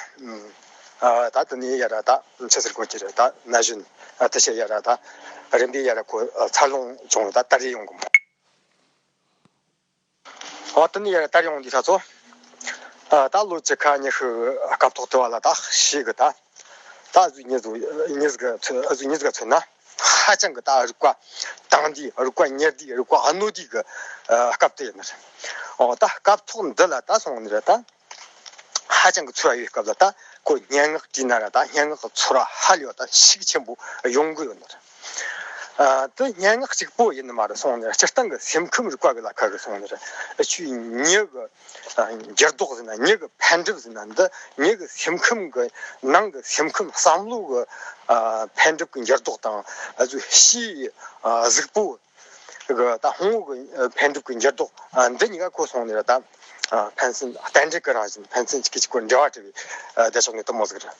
ཨ་ད་དེ་ནས་ཡར་ར་ད་ཆི་ཟེར་དགོས་ཀྱི་རེད། ད་ན་གཞོན་ཨ་དེ་ཤེས་ཡར་ར་ད་རིམ་པས་ཡར་ར་ཁོ་ཨ་འཚར་ལོངས་བྱུང་ད་དར་རེ་ཡོང་གི་མོ། འོ་དེ་ནས་ཡར་དར་ཡོང་དུས་ད་ཚོ། ཨ་ད་ལོ་བཅུ་ཁ་ཉི་ཤུ་སྐབས་ཐོག་དུ་བ་ལ་ད་ཤེས་གི་ད། ད་གཟུགས་མྱི་ཟིག་མྱི་ཟིག་ག་ཚོད། གཟུགས་མྱི་ཟིག་ག་མཚོན་ན། ཧ་ཅང་གི་ད་རིག་པ་དྭངས་དུས། རིག་པ་མྱུར་དུས། རིག་པ་རྣོ་དུས་གི་ཨ་སྐབས་དེ་ཡིན་ནི་རེད། འོ་ད་སྐབས་ཐོག་འདི་ལ་ད་སོང་ནི་རེད་ད། ཧ་ཅང་གི་ཚོར་བ་ཡོད་སྐབས་ལ་ད་ཁོ་སྙན་ངག་བྲིས་ན་ར་ད་སྙན་ངག་གི་ཚོར་བ་ཧ་ལས་པ་ད་ཤུགས་ཆེན་པོ་ཡོང་གི་ཡོད་ནི་རེད། ཨ་དེ་སྙན་ངག་གཅིག་པོ་ཡིན་ནི་མ་རེད། སོང་ནས་སྤྱིར་བཏང་གི་སེམས་ཁམས་རིག་པ་གི་ལ་ཁ་གི་སོང་ནས་ར། ཨ་ཆུའི་མྱི་གི་ཨ་འགྱུར་ལྡོག་ཟེར་ན། མྱི་གི་འཕེལ་འགྲིབ་ཟེར་ན། འདི་མྱི་གི་སེམས་ཁམས་གི་ནང་གི་སེམས་ཁམས་བསམ་བློ་གི་ཨ་འཕེལ་འགྲིབ་གི་འགྱུར་ལྡོག་དང་། ཨ་ཆུའི་ཕྱིའི་ཨ་གཟུགས་པོ་གི་ད་ཕུང་བོ་གི་འཕེལ་འགྲིབ་ཀྱི་འགྱུར་ལྡོག་ཨ་འདི་གཉིས་ཀ་ཁོ་སོང་ནས་ར་ད་ཨ་ཕན་ཚུན་རྟེན་འབྲེལ་གྱི་རང་བཞིན། ཕན་ཚུན་གཅིག་གིས་གཅིག་པོར་འབྲེལ་བ་བྲལ་བའི་ཨ་བསྡད་ཆོག་ནི་དེ་མོ་ཟིག་རེད།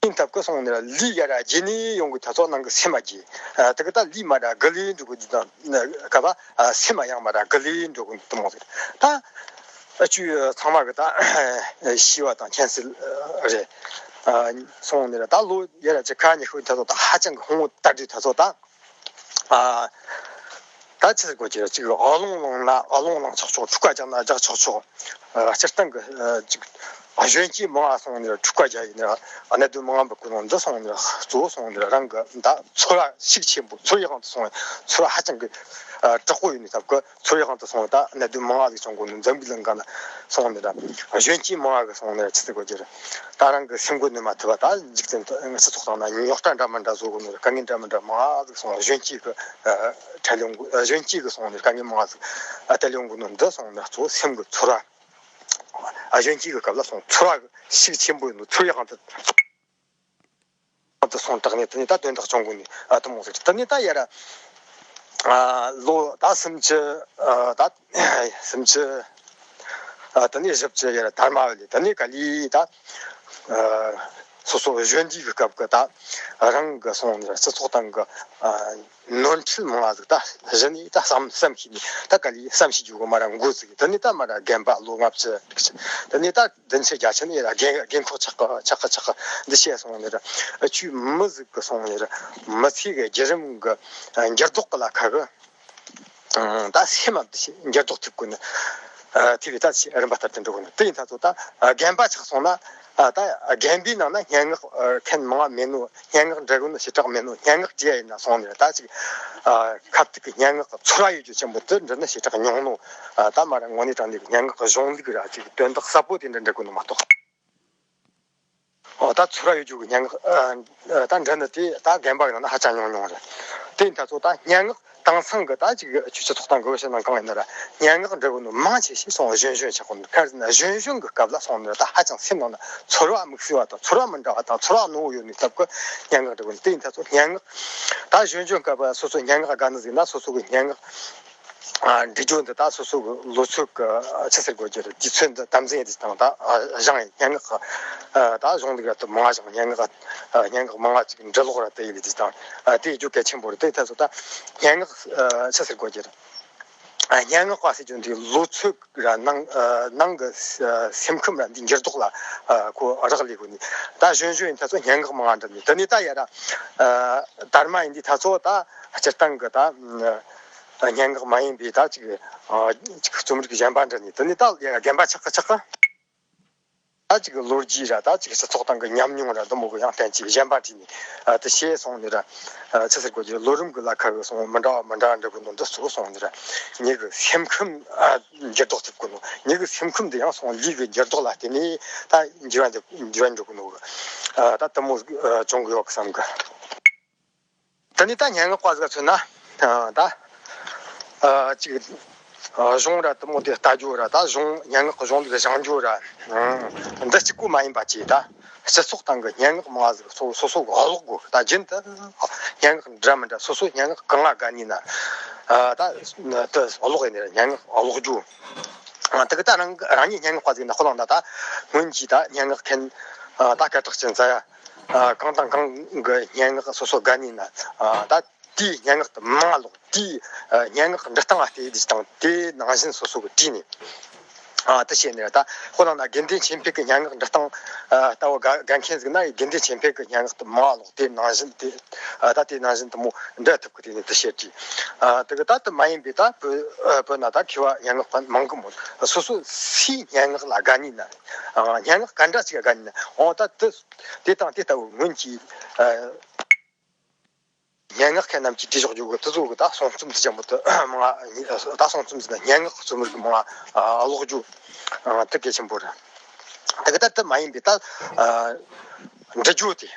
ཡིན་སྟབས་ཀྱི་སོང་ནས་ར་ལུས་ཡར་ར་རྒྱས་ནས་ཡོང་གི་ད་ཚོ་ནང་གི་སེམས་མ་རྒྱས། ཨ་དེ་གི་ད་ལུས་མར་ར་རྒུད་ལས་འགྲོ་གི་འདུག་དང་སྐབས་ཨ་སེམས་མ་ཡང་མར་ར་རྒུད་ལས་འགྲོ་གི་འདུག་དེ་མོ་ཟིག་རེད། ད་ཨ་ཆུ་ཚང་མ་གི་ད་ཤེས་པ་དང་མཁྱེན་གསལ་རེད། ཨ་སོང་ནས་ར་ད་ལོ་ཡར་ར་བཅུ་ཁ་ཉི་ཤུ་ད་ཚོ་ད་ཧ་ཅང་གི་ཕུང་བོ་དར་དུས་ད་ཚོ་ད། ཨ་ད་ཆི་ཟེར་དགོས་ཀྱི་རེད། ཅིག་ཨ་ལོང་ལོང་ན་ཨ་ལོང་ལོང་ཆོག་ཆོག་འཁྲུག་པ་རྒྱག་ན་རྒྱག་ཆོག་ཆོག་ཨ་སྤྱིར་བཏང་གི་ཨ་ཅིག་ཨ་གཞོན་སྐྱེས་མང་བ་སོང་ནས་འཁྲུག་པ་རྒྱག་ཡིན་ན། གནད་དོན་མང་བ་གི་ནང་འདི་སོང་ནས་གཙོ་བོ་སོང་ནས་རང་གི་ད་ཚོར་བ་ཤུགས་ཆེན་པོ། ཚོར་བའི་དབང་དུ་སོང་བའི་ཚོར་བ་ཧ་ཅང་གི་ཨ་དྲག་པོ་ཡོད་ནས་སྟབས་ཀྱི། ཚོར་བའི་དབང་དུ་སོང་བ་ད་གནད་དོན་མང་བ་ཟིག་བྱུང་གོ་ནི། འཛམ་བུའི་གླིང་ག་ན་སོང་ནི་ར། གཞོན་སྐྱེས་མང་བ་གི་སོང་ནི་ར་ཆི་ཟེར་དགོས་ཀྱི་རེད། ད་རང་གི་སེམས་འགུལ་ནུས་མ་ཐུབ་པ། ད་འཇིག་རྟེན་དུ་སྤྱི་ཚོགས་སྟེང་ན་རྙོག་དྲ་འདྲ་མི་འདྲ་བཟོ་གོ་ནི་ར། དཀའ་ངལ་འདྲ་མི་འདྲ་མང་བ་ཟིག་སོང་། གཞོན་སྐྱེས་གི་ཨ་ཁྲལ་ཡོང་གོ། གཞོན་སྐྱེས་གི་སོང་ནི་དཀའ་ངལ་མང་བ་ཟིག་ཨ་ཐལ་ཡོང་གོ་ནི་འདི་སོང་ནི་གཙོ་བོ་སེམས་གི་ཚོར་བ། ཨ་གཞོན་སྐྱེས་གི་སྐབས་ལ་སོང་ཚོར་བ་གི་ཤུགས་ཆེན་པོ་ཡིན་ནོ། ཚོར་བའི་དབང་དུ། དུ་སོང་དྲགས་ནས་དེ་ནས་ད་དོན་དག་བྱུང་གོ་ནས་ཨ་དེ་མོ་ཟེར། དེ་ནས་ད་ཡར་ཨ་ལོ་ད་སུམ་ཅུ་ཨ་ད་སུམ་ཅུ་ཨ་དེ་ནས་བཞི་བཅུ་ཡར་དར་མ་བ་ལས། དེ་ནས་ག་ལི་ད་ཨ་སོ་སོ་གཞོན་དུས་ཀྱི་སྐབས་ཀྱི་ད་རང་གི་སོང་ནས་སྤྱི་ཚོགས་སྟེང་གི་ཨ་ནོར་འཁྲུལ་མང་བ་ཟིག་ད་གཞི་ནས་ད་བསམ་བསམ་ཤེས་ནས། ད་ག་ལི་བསམ་ཤེས་རྒྱུ་གི་མ་ར་འགོ་ཚུགས། དེ་ནས་ད་མ་ར་རྒན་པ་ལོ་ལྔ་བཅུ་དྲུག་ཅུ། དེ་ནས་ད་བདུན་ཅུ་བརྒྱད་ཅུ་ནས་ར་རྒན་རྒན་འཁོགས་ཆགས་གི་ཆགས་གི་ཆགས་གི་འདི་བཤད་སོང་ནས་ར། ཨ་ཆུའི་མི་ཟིག་གི་སོང་ནས་ར་མི་ཚེ་གི་བརྒྱུད་རིམ་གི་འགྱུར་ལྡོག་གི་ལ་ཁ་གི་ད་སེམས་མ་འདི་འགྱུར་ལྡོག་ཐེབས་གོ་ནི། ཨ་ཐེབས་པའི་ད་ཆེ་རིམ་པ་ལྟར་དུ་འགྲོ་གོ་ནི། དེ་ཡིན་ད་ཚོ་ད་རྒན་པ་ཆགས་སོང་ན། ཨ་ད་རྒན་པའི་ནང་ན་སྙན་ངག་ཨ་མཁན་མང་བ་མེད་ནོ། སྙན་ངག་འབྲི་གོ་ནི་ཞེ་དྲག་མེད་ནོ། སྙན་ངག་བྲིས་ཡ་ཡིན་ན་སོང་ནས་ད་ཅིག་ཨ་ཁ་ཐུག་གི་སྙན་ངག་གི་ཚོར་བ་ཡོད་རྒྱུ་ཆེན་པོ་དེ་འབྲི་ནི་ཞེ་དྲག་ཉུང་ནོ། ཨ་ད་མ་ར་དངོས་གནས་དྲང་གནས་ཀྱི་སྙན་ངག་གི་གཞུང་ལུགས་ར་ཅིག་དོན་དག་ཟབ་པོ་དེ་འདྲ་འབྲི་གོ་ནི་མ་གཏོགས། ཨོ་ད་ཚོར་བ་ཡོད་རྒྱུ་གི་སྙན་ངག་ཨ་ད་འབྲི་ནི་དེ་ད་རྒན་པ་གི་ནང་ན་ཧ་ཅང་ཉུང་ཉུང་རེད། དེ་ཡིན་ད་ཚོ་ད་སྙན་ངག་དེང་སང་གི་ད་ཅིག་ཆུ་ཚོད་ཐོག་དང་གི་བཤད་ན་གང་ཡིན་ན་ར། སྙན་ངག་འབྲི་གོ་ནོ་མང་ཆེ་ཞིག་སོང་གཞོན་གཞོན་ཆགས་གོ་ནོ། ག་རེ་ཟེར་ན་གཞོན་གཞོན་གི་སྐབས་ལ་སོང་ནས་ད་ཧ་ཅང་སེམས་ནང་ན་ཚོར་བ་དམིགས་བསལ་བ་དང་ཚོར་བ་མི་འདྲ་བ་དང་ཚོར་བ་རྣོ་བོ་ཡོད་ནི་སྟབས་ཀྱི་སྙན་ངག་འབྲི་གོ་ནོ། དེ་ཡིན་ད་ཚོ་སྙན་ངག་ད་གཞོན་གཞོན་སྐབས་སོ་སོ་སྙན་ངག་དགའ་ནི་ཟིག་ན་སོ་སོ་གི་སྙན་ངག་ཨ་འབྲི་རྒྱུ་འདི་ད་སོ་སོ་གི་ལོ་ཚོད་ཀྱི་ཆི་ཟེར་དགོས་རྒྱུ་རེད། དུས་ཚོད་འདི་དམ་འཛིན་ཡེད་དུས་དང་ད་ཨ་སྦྱངས་ཡེད། སྙན་ངག་ཨ་ད་གཞུང་ལུགས་ར་དུ་མང་བ་སྦྱངས། སྙན་ངག་ཨ་སྙན་ངག་མང་བ་ཅིག་འབྲི་ཀློག་ར་དུ་ཡེད་དུས་དང་ཨ་དེ་རྒྱུ་གལ་ཆེན་པོ་རེད། དེ་ད་ཚོ་ད་སྙན་ངག་ཨ་ཆི་ཟེར་དགོས་རྒྱུ་རེད། ཨ་སྙན་ངག་པ་ཟེར་རྒྱུ་འདི་ལོ་ཚོད་ར་ནང་ཨ་ནང་གི་ཨ་སེམས་ཁམས་ར་འདི་འགྱུར་ལྡོག་ལ་ཨ་ཁོ་རག་ལས་དགོས་ནི། ད་གཞོན་གཞོན་ཡིན་ད་ཚོ་སྙན་ངག་མང་བ་འབྲི་ནི། དེ་ནས་ད་ཡར་ར་ཨ་དར་མ་ཡིན་དུས་ད་ཚོ་ད་སྤྱིར་བཏང་གི་ད་ཨ་སྙན་ངག་མ་ཡིན་པའི་ད་ཅིག་ཨ་ཅིག་རྩོམ་རིག་གཞན་པ་འབྲི་ནི། དེ་ནས་ད་ཡར་ར་རྒན་པ་ཆགས་གི་ཆགས་གི། ད་ཅིག་ལོ་རྒྱུས་ར། ད་ཅིག་སྤྱི་ཚོགས་སྟེང་གི་ཉམས་མྱོང་ར། འདི་མོ་གི་ཡང་བསྟན་བཅོས་གཞན་པ་བྲིས་ནས་ཨ་དེ་བྱས་སོང་ནི་ར། ཨ་ཆི་ཟེར་དགོས་ཀྱི། ལོ་རིམ་གི་ལ་ཁ་གི་སོང་མི་འདྲ་བ་མི་འདྲ་འབྲི་གི་འདུག་འདི་ཚོ་སོང་ནི་ར། ངེད་གི་སེམས་ཁམས་ཨ་འགྱུར་ལྡོག་ཐེབས་གི་འདུག་ངེད་གི་སེམས་ཁམས་འདི་ཡང་སོང་ལུས་གི་འགྱུར་ལྡོག་ལ་བརྟེན་ནས་ད་འགྱུར་བ་འགྱུར་འགྱུར་བ་འགྲོ་གི་འདུག་ཨ་ད་དེ་མོ་ཨ་བྱུང་གི་ཡོད་གི་བསམ་གི། དེ་ནས་ད་སྙན་ངག་པ་ཟིག་མཚོན་ན། ཨ་ད་ཨ་ཅིག་ཨ་གཞུང་ར་དེ་མོ་དེ་ལྟ་རྒྱུ་ར། ད་གཞུང་སྙན་ངག་གི་གཞུང་ལུགས་སྦྱང་རྒྱུ་ར། ཨང་། འདི་གཅིག་པོ་མ་ཡིན་པ་བྱས། ད་སྤྱི་ཚོགས་སྟེང་གི་སྙན་ངག་མང་ཟིག་སོ་སོ་སོ་གི་ཀློག་དགོས། ད་རྒྱུན་དུ་སྙན་ངག་འདྲ་མི་འདྲ་སོ་སོ་སྙན་ངག་གང་ང་དགའ་ནི་ན། ཨ་ད་དེ་ཀློག་ཡིན་ནི་ར། སྙན་ངག་ཀློག་རྒྱུ། ཨ་དེ་གི་ད་རང་རང་ཉིད་སྙན་ངག་པ་ཟིག་ན་ཁོ་རང་ད་ད་སྔོན་གྱི་ད་སྙན་ངག་མཁན་ཨ་ད་སྐད་གྲགས་ཅན་ཟེར་ཡ། ཨ་གང་དང་གང་གི་སྙན་ངག་སོ་སོ་དགའ་ནི་ན། ཨ་ད་དེའི་སྙན་ངག་དེ་མང་ཀློག་དེའི་ཨ་སྙན་ངག་འབྲི་སྟངས་ལ་བལྟས་དུས་དང་དེའི་ནང་བཞིན་སོ་སོ་གི་བྲིས་ནས། ཨ་དེ་བྱས་ནས་ད་ཁོ་རང་ན་དགེ་འདུན་ཆོས་འཕེལ་གི་སྙན་ངག་འབྲི་སྟངས་ཨ་ལྟ་བུ་དགའ་དགའ་མཁན་ཟིག་ན་དགེ་འདུན་ཆོས་འཕེལ་གི་སྙན་ངག་དེ་མང་ཀློག་དེའི་ནང་བཞིན་དེ་ཨ་ད་དེའི་ནང་བཞིན་དེ་མོ་འབྲི་ཐུབ་གི། དེ་ནས་དེ་བྱས་བྲིས། ཨ་དེ་གི་ད་དེ་མ་ཡིན་པའི་ད་བོད་ཨ་བོད་ན་ད་མཁས་པ་སྙན་ངག་པ་མང་གི་མོད། སོ་སོ་སུའི་སྙན་ངག་ལ་དགའ་ནི་ན། ཨ་སྙན་ངག་ག་འདྲ་ཅིག་ལ་དགའ་ནི་ན། འོ་ད་དེ་དེ་དང་དེ་ལྟ་བུ་སྔོན་གྱི་ཨ་སྙན་ངག་མཁན་རྣམས་ཀྱིས་བྲིས་བཞག་རྒྱུ་གི་དེ་ཚོ་གི་ད་གསུང་རྩོམ་དེ་ཅན་པོ་དེ་མང་ང་། ད་གསུང་རྩོམ་ཟེར་ན་སྙན་ངག་རྩོམ་རིག་གི་མང་ང་ཀློག་རྒྱུ་དེ་གལ་ཆེན་པོ་རེད། དེ་གི་ད་དེ་མ་ཡིན་པའི་ད་འབྲི་རྒྱུ་དེ།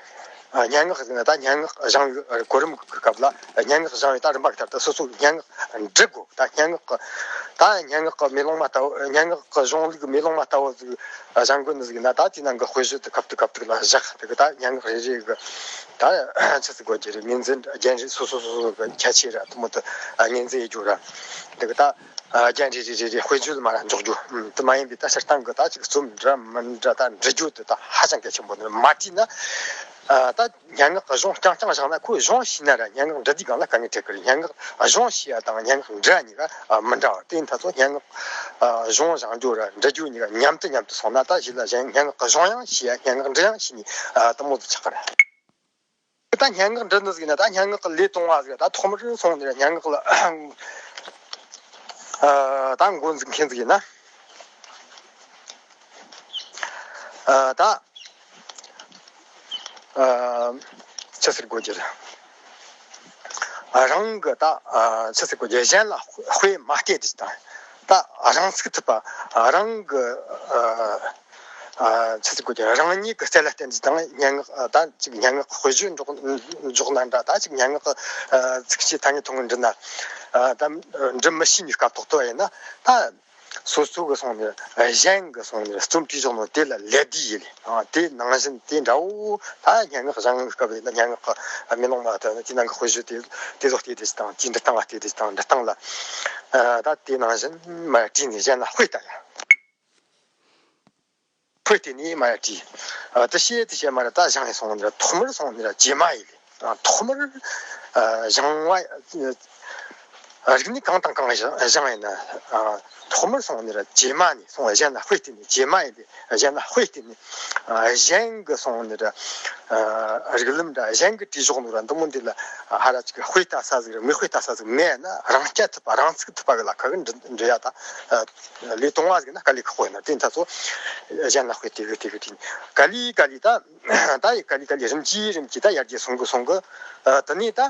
སྙན་ངག་ཟེར་ན་ད་སྙན་ངག་སྦྱང་བའི་གོ་རིམ་གི་སྐབས་ལ། སྙན་ངག་སྦྱང་བའི་ད་རིམ་པ་གི་ལྟར་དུ་སོ་སོ་སྙན་ངག་འབྲི་དགོས། ད་སྙན་ངག་གི་ད་སྙན་ངག་གི་མེ་ལོང་མ་ལྟ་བུ། སྙན་ངག་གི་གཞུང་ལུགས་མེ་ལོང་མ་ལྟ་བུ་ཟིག་སྦྱང་དགོས་ནི་ཟིག་ན། ད་དེའི་ནང་གི་དཔེ་བརྗོད་དེ་སྐབས་དེ་སྐབས་དེ་ལ་བཞག་དེ་གི་ད་སྙན་ངག་རེ་རེ་གི་ད་ཆི་ཟིག་དགོས་ཀྱི་རེད། ངོས་འཛིན་རྒྱན་རེ་སོ་སོ་སོ་སོ་གི་ཁྱད་ཆོས་ར་དེ་མོ་དེ་ངོས་འཛིན་ཡེད་རྒྱུ་ར། དེ་གི་ད་རྒྱན་རེ་རེ་རེ་རེ་དཔེ་བརྗོད་མ་ར་འཇོག་རྒྱུ། དེ་མ་ཡིན་པའི་ད་སྤྱིར་བཏང་གི་ད་ཅིག་རྩོམ་འདྲ་མི་འདྲ་ད་འབྲི་རྒྱུ་དེ་ད་ཧ་ཅང་གལ་ཆེན་པོ་རེད། མ་བྲིས་ན་ད། སྙན་ངག་གི་གཞུང་རྐྱང་རྐྱང་བཞག་ན། ཁོས་གཞུང་ཤེས་ན་ར་སྙན་ངག་འབྲི་དུས་སྒང་ལ་དཀའ་ངལ་འཕྲད་ཀྱི་རེད། སྙན་ངག་གཞུང་ཤེས་ཡ་དང་སྙན་ངག་འབྲི་ཡ་གཉིས་ཀ་མི་འདྲ་བ། དེ་ཡིན་ད་ཚོ་སྙན་ངག་གཞུང་སྦྱང་རྒྱུ་ར་འབྲི་རྒྱུ་གཉིས་ཀ་མཉམ་དུ་མཉམ་དུ་སོང་ན། ད་གཞི་ལ་གཞན་སྙན་ངག་གི་གཞུང་ཡང་ཤེས་ཡ། སྙན་ངག་འབྲི་ཡང་ཤེས་ནི་དེ་མོ་དུ་ཆགས་ཀྱི་རེད། ད་སྙན་ངག་འབྲི་ནི་ཟིག་ཡིན་ན་ད་སྙན་ངག་གི་ལས་དང་བོ་ཟིག་ར། ད་ཐོག་མར་སོང་ནས་ར་སྙན་ངག་ལ་ད་འགོ་འཛུགས་མཁན་ཟིག་ཡིན་ན། ཨ་ད་ཨ་ཆི་ཟེར་དགོས་ཀྱི་རེད། ཨ་རང་གི་ད་ཨ་ཆི་ཟེར་དགོས་ཀྱི། གཞན་ལ་དཔེ་མ་བལྟས་དུས་དང་། ད་རང་ཚུགས་ཐུབ་པ། རང་གི་ཨ་ཨ་ཆི་ཟེར་དགོས་ཀྱི། རང་ཉིད་ཀྱི་རྩལ་ལ་བརྟེན་དུས་དང་། སྙན་ངག་ཨ་ད་ཅིག་སྙན་ངག་དཔེ་བརྗོད་འཇོག་འཇོག་ན་འདྲ། ད་ཅིག་སྙན་ངག་ཨ་ཚིགས་བཅད་ཐ་སྙད་ཐུང་ངུ་འབྲི་ན། ཨ་ད་འབྲི་མི་ཤེས་ནི་སྐབས་ཐོག་ཏུ་ཡིན་ན་ད། སོ་སོ་གི་སོང་ནས་གཞན་གི་སོང་ནས་རྩོམ་བྲིས་བཞག་ནོ་དེ་ལ་ལད་ཟློས་ཡེད་ལེ། ཨ་དེ་ནང་བཞིན་དེ་འདྲ་བོ། ད་སྙན་ངག་སྦྱང་སྐབས་ཡིན་ན་སྙན་ངག་གི་མེ་ལོང་མ་ད་དེ་ནང་གི་དཔེ་བརྗོད་དེ་དེ་ཚོ་བལྟས་དེ་དང་། དེའི་འབྲི་སྟངས་ལ་བལྟས་དེ་དང་། འབྲི་སྟངས་ལ་ཨ་ད་དེ་ནང་བཞིན་མ་བྲིས་ནས་གཞན་ལ་དཔེ་ལྟ་ཡ། དཔེ་བལྟས་ནས་མ་ཡ་བྲིས། ཨ་དེ་བྱས་དེ་བྱས་མ་ར་ད་སྦྱངས་ཡི་སོང་ནི་ར། ཐོག་མར་སོང་ནི་ར་རྗེས་མ་ཡེད་ལེ། ཨ་ཐོག་མར་ཨ་སྦྱང་བ་ཨ་རིག་གནས་གང་དང་གང་སྦྱང་སྦྱངས་ཡིན་ན། ཨ་ཐོག་མར་སོང་ནི་ར་རྗེས་མ་ནས་སོང་། གཞན་ལ་དཔེ་བལྟས་ནས། རྗེས་མ་ཡེད་ལེ། གཞན་ལ་དཔེ་བལྟས་ནས། ཨ་གཞན་གི་སོང་ནི་ར་ཨ་རིགས་ལམ་འདྲ། གཞན་གི་བྲིས་བཞག་ནོ་ར་འདི་མོ་འདི་ལ་ཧ་ར་ཅིག་དཔེ་ལྟ་ས་ཟིག་ར་མི་དཔེ་ལྟ་ས་ཟིག་མེད་ན། རང་རྐྱ་ཐུབ་པ་རང་ཚུགས་ཐུབ་པ་གི་ལ་ཁ་གི་འབྲི་འབྲི་ཡ་ད། ཨ་ལས་དང་བོ་ཟིག་ན་དཀའ་ལས་ཁག་པོ་ཡིན་ན། དེ་ད་ཚོ་གཞན་ལ་དཔེ་དེ་གི་དེ་གི་དེ་ག་ལེ་ག་ལེ་ད། ད་ཡི་ག་ལེ་ག་ལེ་རིམ་གྱིས་རིམ་གྱིས་ད་ཡར་རྒྱས་སོང་གི་སོང་གི། ཨ་དེ་ནས་ད་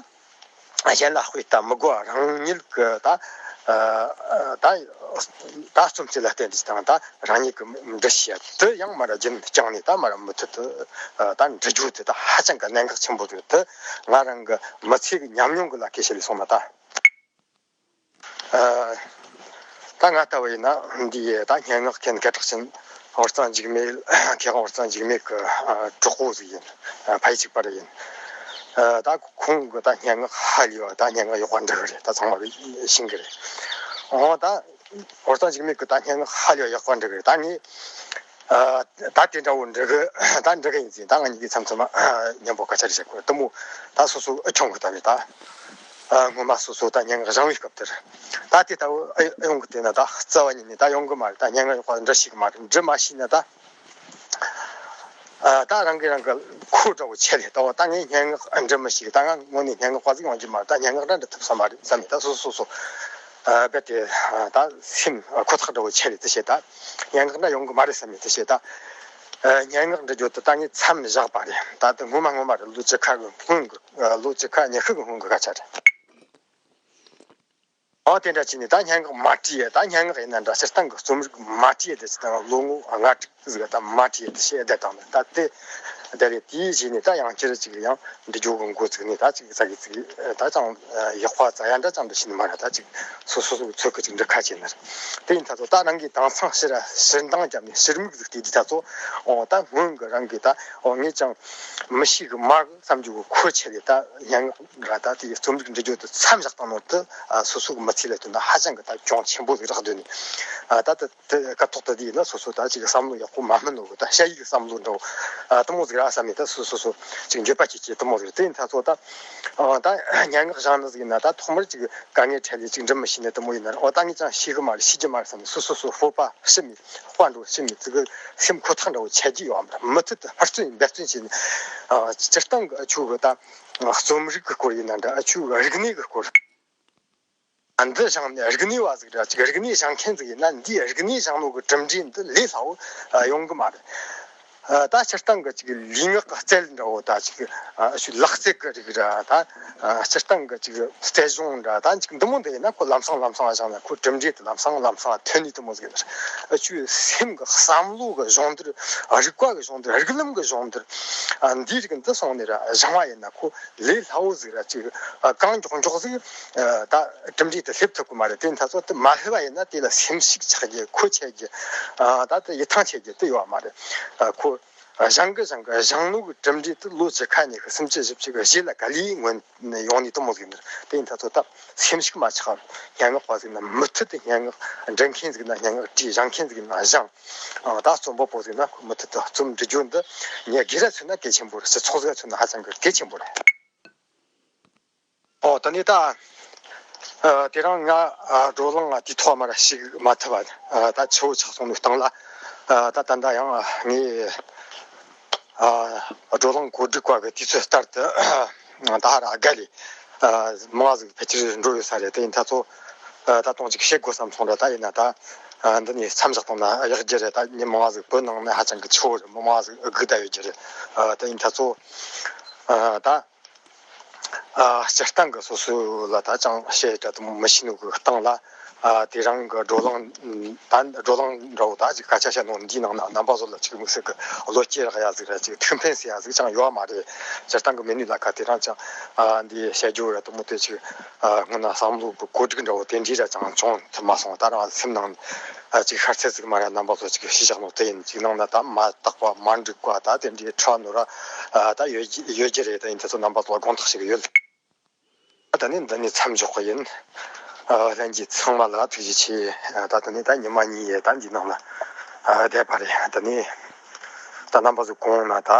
གཞན་ལ་དཔེ་ལྟ་མི་དགོས། རང་ཉིད་ཀྱི་ད་ཨ་ད་ད་རྩོམ་རྩལ་ལ་བརྟེན་ཏེ་དང་། ད་རང་ཉིད་ཀྱི་འབྲི་ཤེས་ཡ་དེ་ཡང་མ་ར་རྒྱུན་བསྐྱངས་ནས་ད་མ་ར་མུ་མཐུད་དུ་ཨ་ད་འབྲི་རྒྱུ་དེ་ད་ཧ་ཅང་གི་གནད་འགག་ཆེན་པོ་རེད། དེ་ང་རང་གི་མི་ཚེ་གི་ཉམས་མྱོང་གི་ལ་ཁེ་ཤེས་ལས་སོང་ན་ད། ཨ་ད་ང་ལྟ་བུ་ཡིན་ན་འདི་ད་སྙན་ངག་མཁན་སྐད་གྲགས་ཅན་ཧོར་གཙང་འཇིགས་མེད། མཁས་དབང་ཧོར་གཙང་འཇིགས་མེད་ཀྱི་ཨ་གྲོགས་པོ་ཟིག་ཡིན། ཨ་ཕ་ཡུལ་གཅིག་པ་རེད་ཡིན། ཨ་ད་ཁོང་གི་ད་སྙན་ངག་ཧ་ལས་པ། ད་སྙན་ངག་ཡག་པ་འབྲི་གི་རེད། ད་ཚང་མ་གིས་ཤེས་གི་རེད། འོ་ད་ཧོར་གཙང་འཇིགས་མེད་ཀྱི་ད་སྙན་ངག་ཧ་ལས་པ་ཡག་པ་འབྲི་གི་རེད། ད་ངས་ཨ་ད་དེ་འདྲ་བོ་འབྲི་གི་ད་འབྲི་གི་ཡིན་ཟེར། ད་ང་གཉིས་ཀྱིས་མཚམས་མཚམས་མ་མཉམ་པོ་སྐད་ཆ་རེ་བཤད་གོ། དེ་མོ་ད་སོ་སོ་ཨེ་ཆུང་གི་ད་རེད་ད། ཨ་སྔོན་མ་སོ་སོ་ད་སྙན་ངག་སྦྱང་བའི་སྐབས་དེར་ད་དེ་ལྟ་བུ་ཨེ་ཡོང་གི་དེ་ན་ད་རྩ་བ་ཉིད་ནས་ད་ཡོང་གི་མ་རེད། ད་སྙན་ངག་ཡག་པ་འབྲི་ཤེས་གི་མ་རེད། འབྲི་མ་ཤེས་ན་ད་ཨ་ད་རང་གིས་རང་གི་ཁོ་འདྲ་བོ་ཆད་ལེ། ད་འོ་ད་ངས་སྙན་ངག་འབྲི་མི་ཤེས། ད་ང་དངོས་གནས་སྙན་ངག་པ་ཟིག་ཡོང་རྒྱུ་མ་རེད། ད་སྙན་ངག་འདྲ་འབྲི་ཐུབ་ས་མ་རེད་བསམ་ནས། ད་སོ་སོ་སོ་སོ་ཨ་རྦད་དེ་ད་སེམས་ཁོ་ཐག་འདྲ་བོ་ཆད་ལེ། དེ་བྱས་ད་སྙན་ངག་འདྲ་ཡོང་གི་མ་རེད་བསམ་ནས། དེ་བྱས་ད། ཨ། སྙན་ངག་འབྲི་རྒྱུ་དེ་ད་ངས་མཚམས་བཞག་པ་རེད། ད་དེ་སྔོན་མ་སྔོན་མ་རེད། ལོ་བཅུ་ཁ་གི་སྔོན་གི། ཨ། ལོ་བཅུ་ཁ་ཉི་ཤུ་གི་སྔོན་གི་སྐད་ཆ་རེད། ཨོ། དེ་འདྲ་བྱས་ནས་ད་སྙན་ངག་མ་བྲིས་ཡས། ད་སྙན་ངག་ཡིན་ན་འདྲ། སྤྱིར་བཏང་གི་རྩོམ་རིག་མ་བྲིས་ཡས་དེ་ཅི་ལྟར་ལོ་ངོ་ལྔ་དྲུག་ཟིག་ད་མ་བྲིས་ཡས་དེ་བྱས་བསྡད་བཏང་ནས། ད་དེ་དེ་རེད། དེའི་རྗེས་ནས་ད་ཡང་བསྐྱར་ཅིག་ཡང་འབྲི་རྒྱུ་གི་འགོ་བཙུགས་ནས། ད་ཅིག་ཙ་གི་ཙིག་ད་ཅང་ཡག་པ་ཙ་ཡ་འདྲ་ཅང་འདྲ་བྱས་ནས་མ་རེད། ད་ཅིག་སོ་སོ་སོ་ཚོད་ཀྱི་ཅིག་འབྲི་ཁ་བྱས་ནས། དེ་ཡིན་ད་ཚོ་ད་རང་གིས་དེང་སང་ཕྱིར་ཕྱིར་འདང་བརྒྱབ་ནས་ཕྱིར་མིག་ཟིག་བལྟས་དུས་ད་ཚོ། ཨོ། ད་སྔོན་གི་རང་གིས་ད། ཨོ། ངས་ཅང་མི་ཤེས་གི་མ་གི་བསམ་རྒྱུ་གི་ཁུལ་བྱས་ཏེ། ད་སྙན་ངག་ར་ད་དེ་རྩོམ་རིག་འབྲི་རྒྱུ་དེ་མཚམས་བཞག་བཏང་ནོ་དེ། ཨ། སོ་སོ་གི་མི་ཚེ་ལ་ལྟོས་ན་ཧ་ཅང་གི་ད་གྱོང་ཆེན་པོ་ཟིག་རག་སྡོད་ནས། ཨ། ད་ད་དེ་སྐབས་ཐོག་ད་དེ་ཡིན་ན་སོ་སོ་ད་ཅིག་བསམ་བློ་ཡག་པོ་མ་སྨིན་ནོ་གི། ད་ཞ་ཡི་གི་བསམ་བློ་འདྲ་བོ། ཨ། དེ་མོ་ཟིག་ར་བསམ་ནས་ད་སོ་སོ་སོ་ཅིག་འགྱོད་པ་སྐྱེ་སྐྱེ་དེ་མོ་ཟིག་རེད། དེ་ཡིན་ད་ཚོ་ད། ཨ། ད་སྙན་ངག་སྦྱང་ནི་ཟིག་ཡིན་ན་ད་ཐོག་མར་ཅིག་དཀའ་ངལ་འཕྲད་ལས་ཅིག་འབྲི་མི་ཤེས་ནི་དེ་མོ་ཡིན་ན། ཨོ། ད་ངས་ཅང་ཤེས་གི་མ་རེད། ཤེས་རྒྱུ་མ་རེད་བསམ་ནས་སོ་སོ་སོ་སྤོབས་པ་ཞུམ་ནས། དཔའ་འགྲོ་ཞུམ་ནས། ཙི་གི་སེམས་ཁོ་ཐག་འདྲ་བོ་ཆད་རྒྱུ་ཡོད་མ་རེད། མུ་མཐུད་དུ་ཧུར་བརྩོན་འབད་བརྩོན་བྱས་ནས། ཨ། སྤྱིར་བཏང་གི་ཨ་ཆོ་གི་ད་རྩོམ་རིག་གི་སྐོར་ཡིན་ན་འདྲ། ཨ་ཆོ་གི་རིག་གནས་གི་སྐོར། ཨ། འདི་སྦྱངས་ནས་རིག་གནས་པ་ཟིག་ར་ཅིག་རིག་གནས་སྦྱང་མཁན་ཟིག་ཡིན་ན། འདིའི་རིག་གནས་སྦྱང་ནོ་གི་གྲུབ་འབྲས་འདི་ལས་སླ་བོ། ཨ། ཡོང་གི་མ་རེད། ཨ། ད་སྤྱིར་བཏང་གི་ཅིག་ལུས་ངག་གི་རྩལ་འདྲ་བོ། ད་ཅིག་ཨ་ཆོ་ལག་རྩལ་གི་རིགས་ར། ད། ཨ། སྤྱིར་བཏང་གི་ཅིག་རྩལ་སྦྱོང་འདྲ། ད་ཅིག་འདི་མོ་འདི་ཡིན་ན་ཁོ་ལམ་སང་ལམ་སང་སྦྱངས་ན་ཁོ་གྲུབ་འབྲས་དེ་ལམ་སང་ལམ་སང་ཐོན་ནི་དེ་མོ་ཟིག་ཡིན། ཨ་ཆོའི་སེམས་གི་བསམ་བློ་གི་སྦྱོང་བརྡར། རིག་པ་གི་སྦྱོང་བརྡར། རིགས་ལམ་གི་སྦྱོང་བརྡར། ཨ། འདིའི་རིགས་འདི་སོང་ནས་ར་སྦྱང་བ་ཡིན་ན་ཁོ་ལས་སླ་བོ་ཟིག་ར། ཅིག་ཨ། གང་མགྱོགས་མགྱོགས་ཟིག་ཨ། ད་གྲུབ་འབྲས་དེ་སླེབས་ཐུབ་གི་མ་རེད། དེ་ཡིན་ད་ཚོ་དེ་མ་སླེབས་པ་ཡིན་ན་དེ་ལ་སེམས་ཤུགས་ཆག་རྒྱུ། ཁོ་ཆད་རྒྱུ། ཨ། ད་དེ་ཡིད་ཐང་ཆད་རྒྱུ་དེ་ཡོད་མ་རེད། ཨ། ཁོ་སྦྱང་གི་སྦྱང་གི་སྦྱང་ནོ་གི་གྲུབ་འབྲས་དེ་ལོ་བཅུ་ཁ་ཉི་ཤུ་སུམ་ཅུ་བཞི་བཅུ་གི་རྗེས་ལ་ག་ལེ་མངོན་ཡོང་ནི་དེ་མོ་ཟིག་ཡིན། དེ་ཡིན་ད་ཚོ་ད་སེམས་ཤུགས་མ་ཆག་སྙན་ངག་པ་ཟིག་ན་མུ་མཐུད་དུ། སྙན་ངག་འབྲི་མཁན་ཟིག་ན་སྙན་ངག་བྲིས། སྦྱང་མཁན་ཟིག་ན་སྦྱང་། ཨ། ད་རྩོམ་པ་པོ་ཟིག་ན་མུ་མཐུད་དུ་རྩོམ་འབྲི་རྒྱུ་འདི་མི་སྒེར་ལ་མཚོན་ན་གལ་ཆེན་པོ་རེད། སྤྱི་ཚོགས་ཟིག་ལ་མཚོན་ན་ཧ་ཅང་གི་གལ་ཆེན་པོ་རེད། ཨོ། དེ་ནས་ད། ཨ། དེ་རིང་ང་ཨ་བགྲོ་གླེང་དུས་ཐོག་མར་ཞུགས་མ་ཐུབ་པ། ཨ། ད་ཆུ་བོ་ཆག་སོང་ནས་བཏང་ལ། ཨ། ད་ད་ལྟ་ཡང་ངས་ཨ་བགྲོ་གླེང་གོ་སྒྲིག་པ་གི་དུས་ཚོད་ལྟར་དུ་ད་ཧ་ར་དགའ་ལས། ཨ། མང་ཟིག་ཕལ་ཆེར་འགྲོ་ཡོད་ས་རེད། དེ་ཡིན་ད་ཚོ། ཨ། ད་དུང་ཅིག་བཤད་དགོས་བསམ་སོང་ར། ད་ཡིན་ན་ད། ཨ། འདི་ནས་མཚམས་བཞག་བཏང་ན་ཡག་རྒྱུ་རེད། ད་མི་མང་ཟིག་བོད་ནང་ནས་ཧ་ཅང་གི་ཆུ་བོ་རེད། མི་མང་ཟིག་སྒུག་བསྡད་ཡོད་རྒྱུ་རེད། ཨ། དེ་ཡིན་ད་ཚོ། ཨ། ད། ཨ། སྤྱིར་བཏང་གི་སོ་སོ་ལ་ད་ཅང་བཤད་གྲབས་དེ་མོ་མི་ཤེས་ནོ་གི་སྟེང་ལ། ཨ། དེ་རིང་གི་བགྲོ་གླེང་། ད་བགྲོ་གླེང་འདྲ་བོ་ད་ཅིག་སྐད་ཆ་བཤད་ནོ་འདིའི་ནང་ན་རྣམ་པ་ཚོ་ལ་ཅིག་དམིགས་བསལ་གི་བློ་སྐྱེད་རག་ཡ་ཟིག་ར། ཅིག་ཐུགས་ཕན་གསོས་ཡ་ཟིག་ཅང་ཡོད་མ་རེད། སྤྱིར་བཏང་གི་མི་ནུས་ལ་ཁ་དེ་རིང་ཅང་། ཨ། འདི་བཤད་རྒྱུ་ར་དེ་མོ་དེ་ཅིག་ཨ། སྔོན་ན་བསམ་བློ་གི་གོ་སྒྲིག་འདྲ་བོ་དེ་འདྲའི་ར་ཅང་བྱུང་ཐུབ་མ་སོང་། ད་རང་སེམས་ནང་ཨ་ཅིག་ཤར་ཚད་ཟིག་མ་ར་རྣམ་པ་ཚོ་ཅིག་ཞུས་བཞག་ནོ་དེ་ཡིན། ཅིག་ནང་ན་ད་མ་དག་པ་མ་འགྲིག་པ་ད་དེ་འདྲའི་འཁྲུལ་ནོ་ར། ཨ། ད་ཡོད་ཡོད་རྒྱུ་རེད། དེ་ཡིན་དུས་ཚོ་རྣམ་པ་ཚོ་ལ་དགོངས་དག་ཞུ་གི་ཡོད། ད་ནི་འདི་ནས་མཚམས་འཇོག་གི་ཡིན། ཨ། ལྷན་རྒྱས་ཚང་མ་ལ་ཐུགས་རྗེ་ཆེ། ཨ། ད་ད་ནི་ད་ཉི་མ་གཉིས་ཡས་ད་འདི་ནང་ལ་ཨ་བསྡད་པ་རེད། ད་ནི་ད་རྣམ་པ་ཚོ་གོང་ན་ད།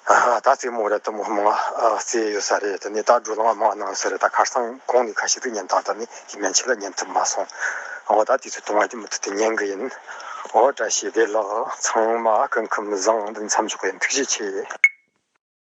ཨ། ད་རྩེད་མོ་ར་དེ་མོ་མང་ཨ་རྩེ་ཡོད་ས་རེད། དེ་ནས་ད་བགྲོ་གླེང་མང་གནང་ས་རེད། ད་ཁ་སང་གོང་ནས་ཁ་ཤས་ཅིག་ཉན་བཏང་། ད་ནི་དེ་མན་ཆད་ལ་ཉན་ཐུབ་མ་སོང་། འོ། ད་དུས་ཚོད་གཏོང་བ་དེ་མུ་མཐུད་དུ་ཉན་གི་ཡིན། འོ། བཀྲ་ཤིས་བདེ་ལེགས། ཚང་མ་སྐུ་ཁམས་བཟང་། འདི་མཚམས་འཇོག་གི་ཡིན། ཐུགས་རྗེ་ཆེ།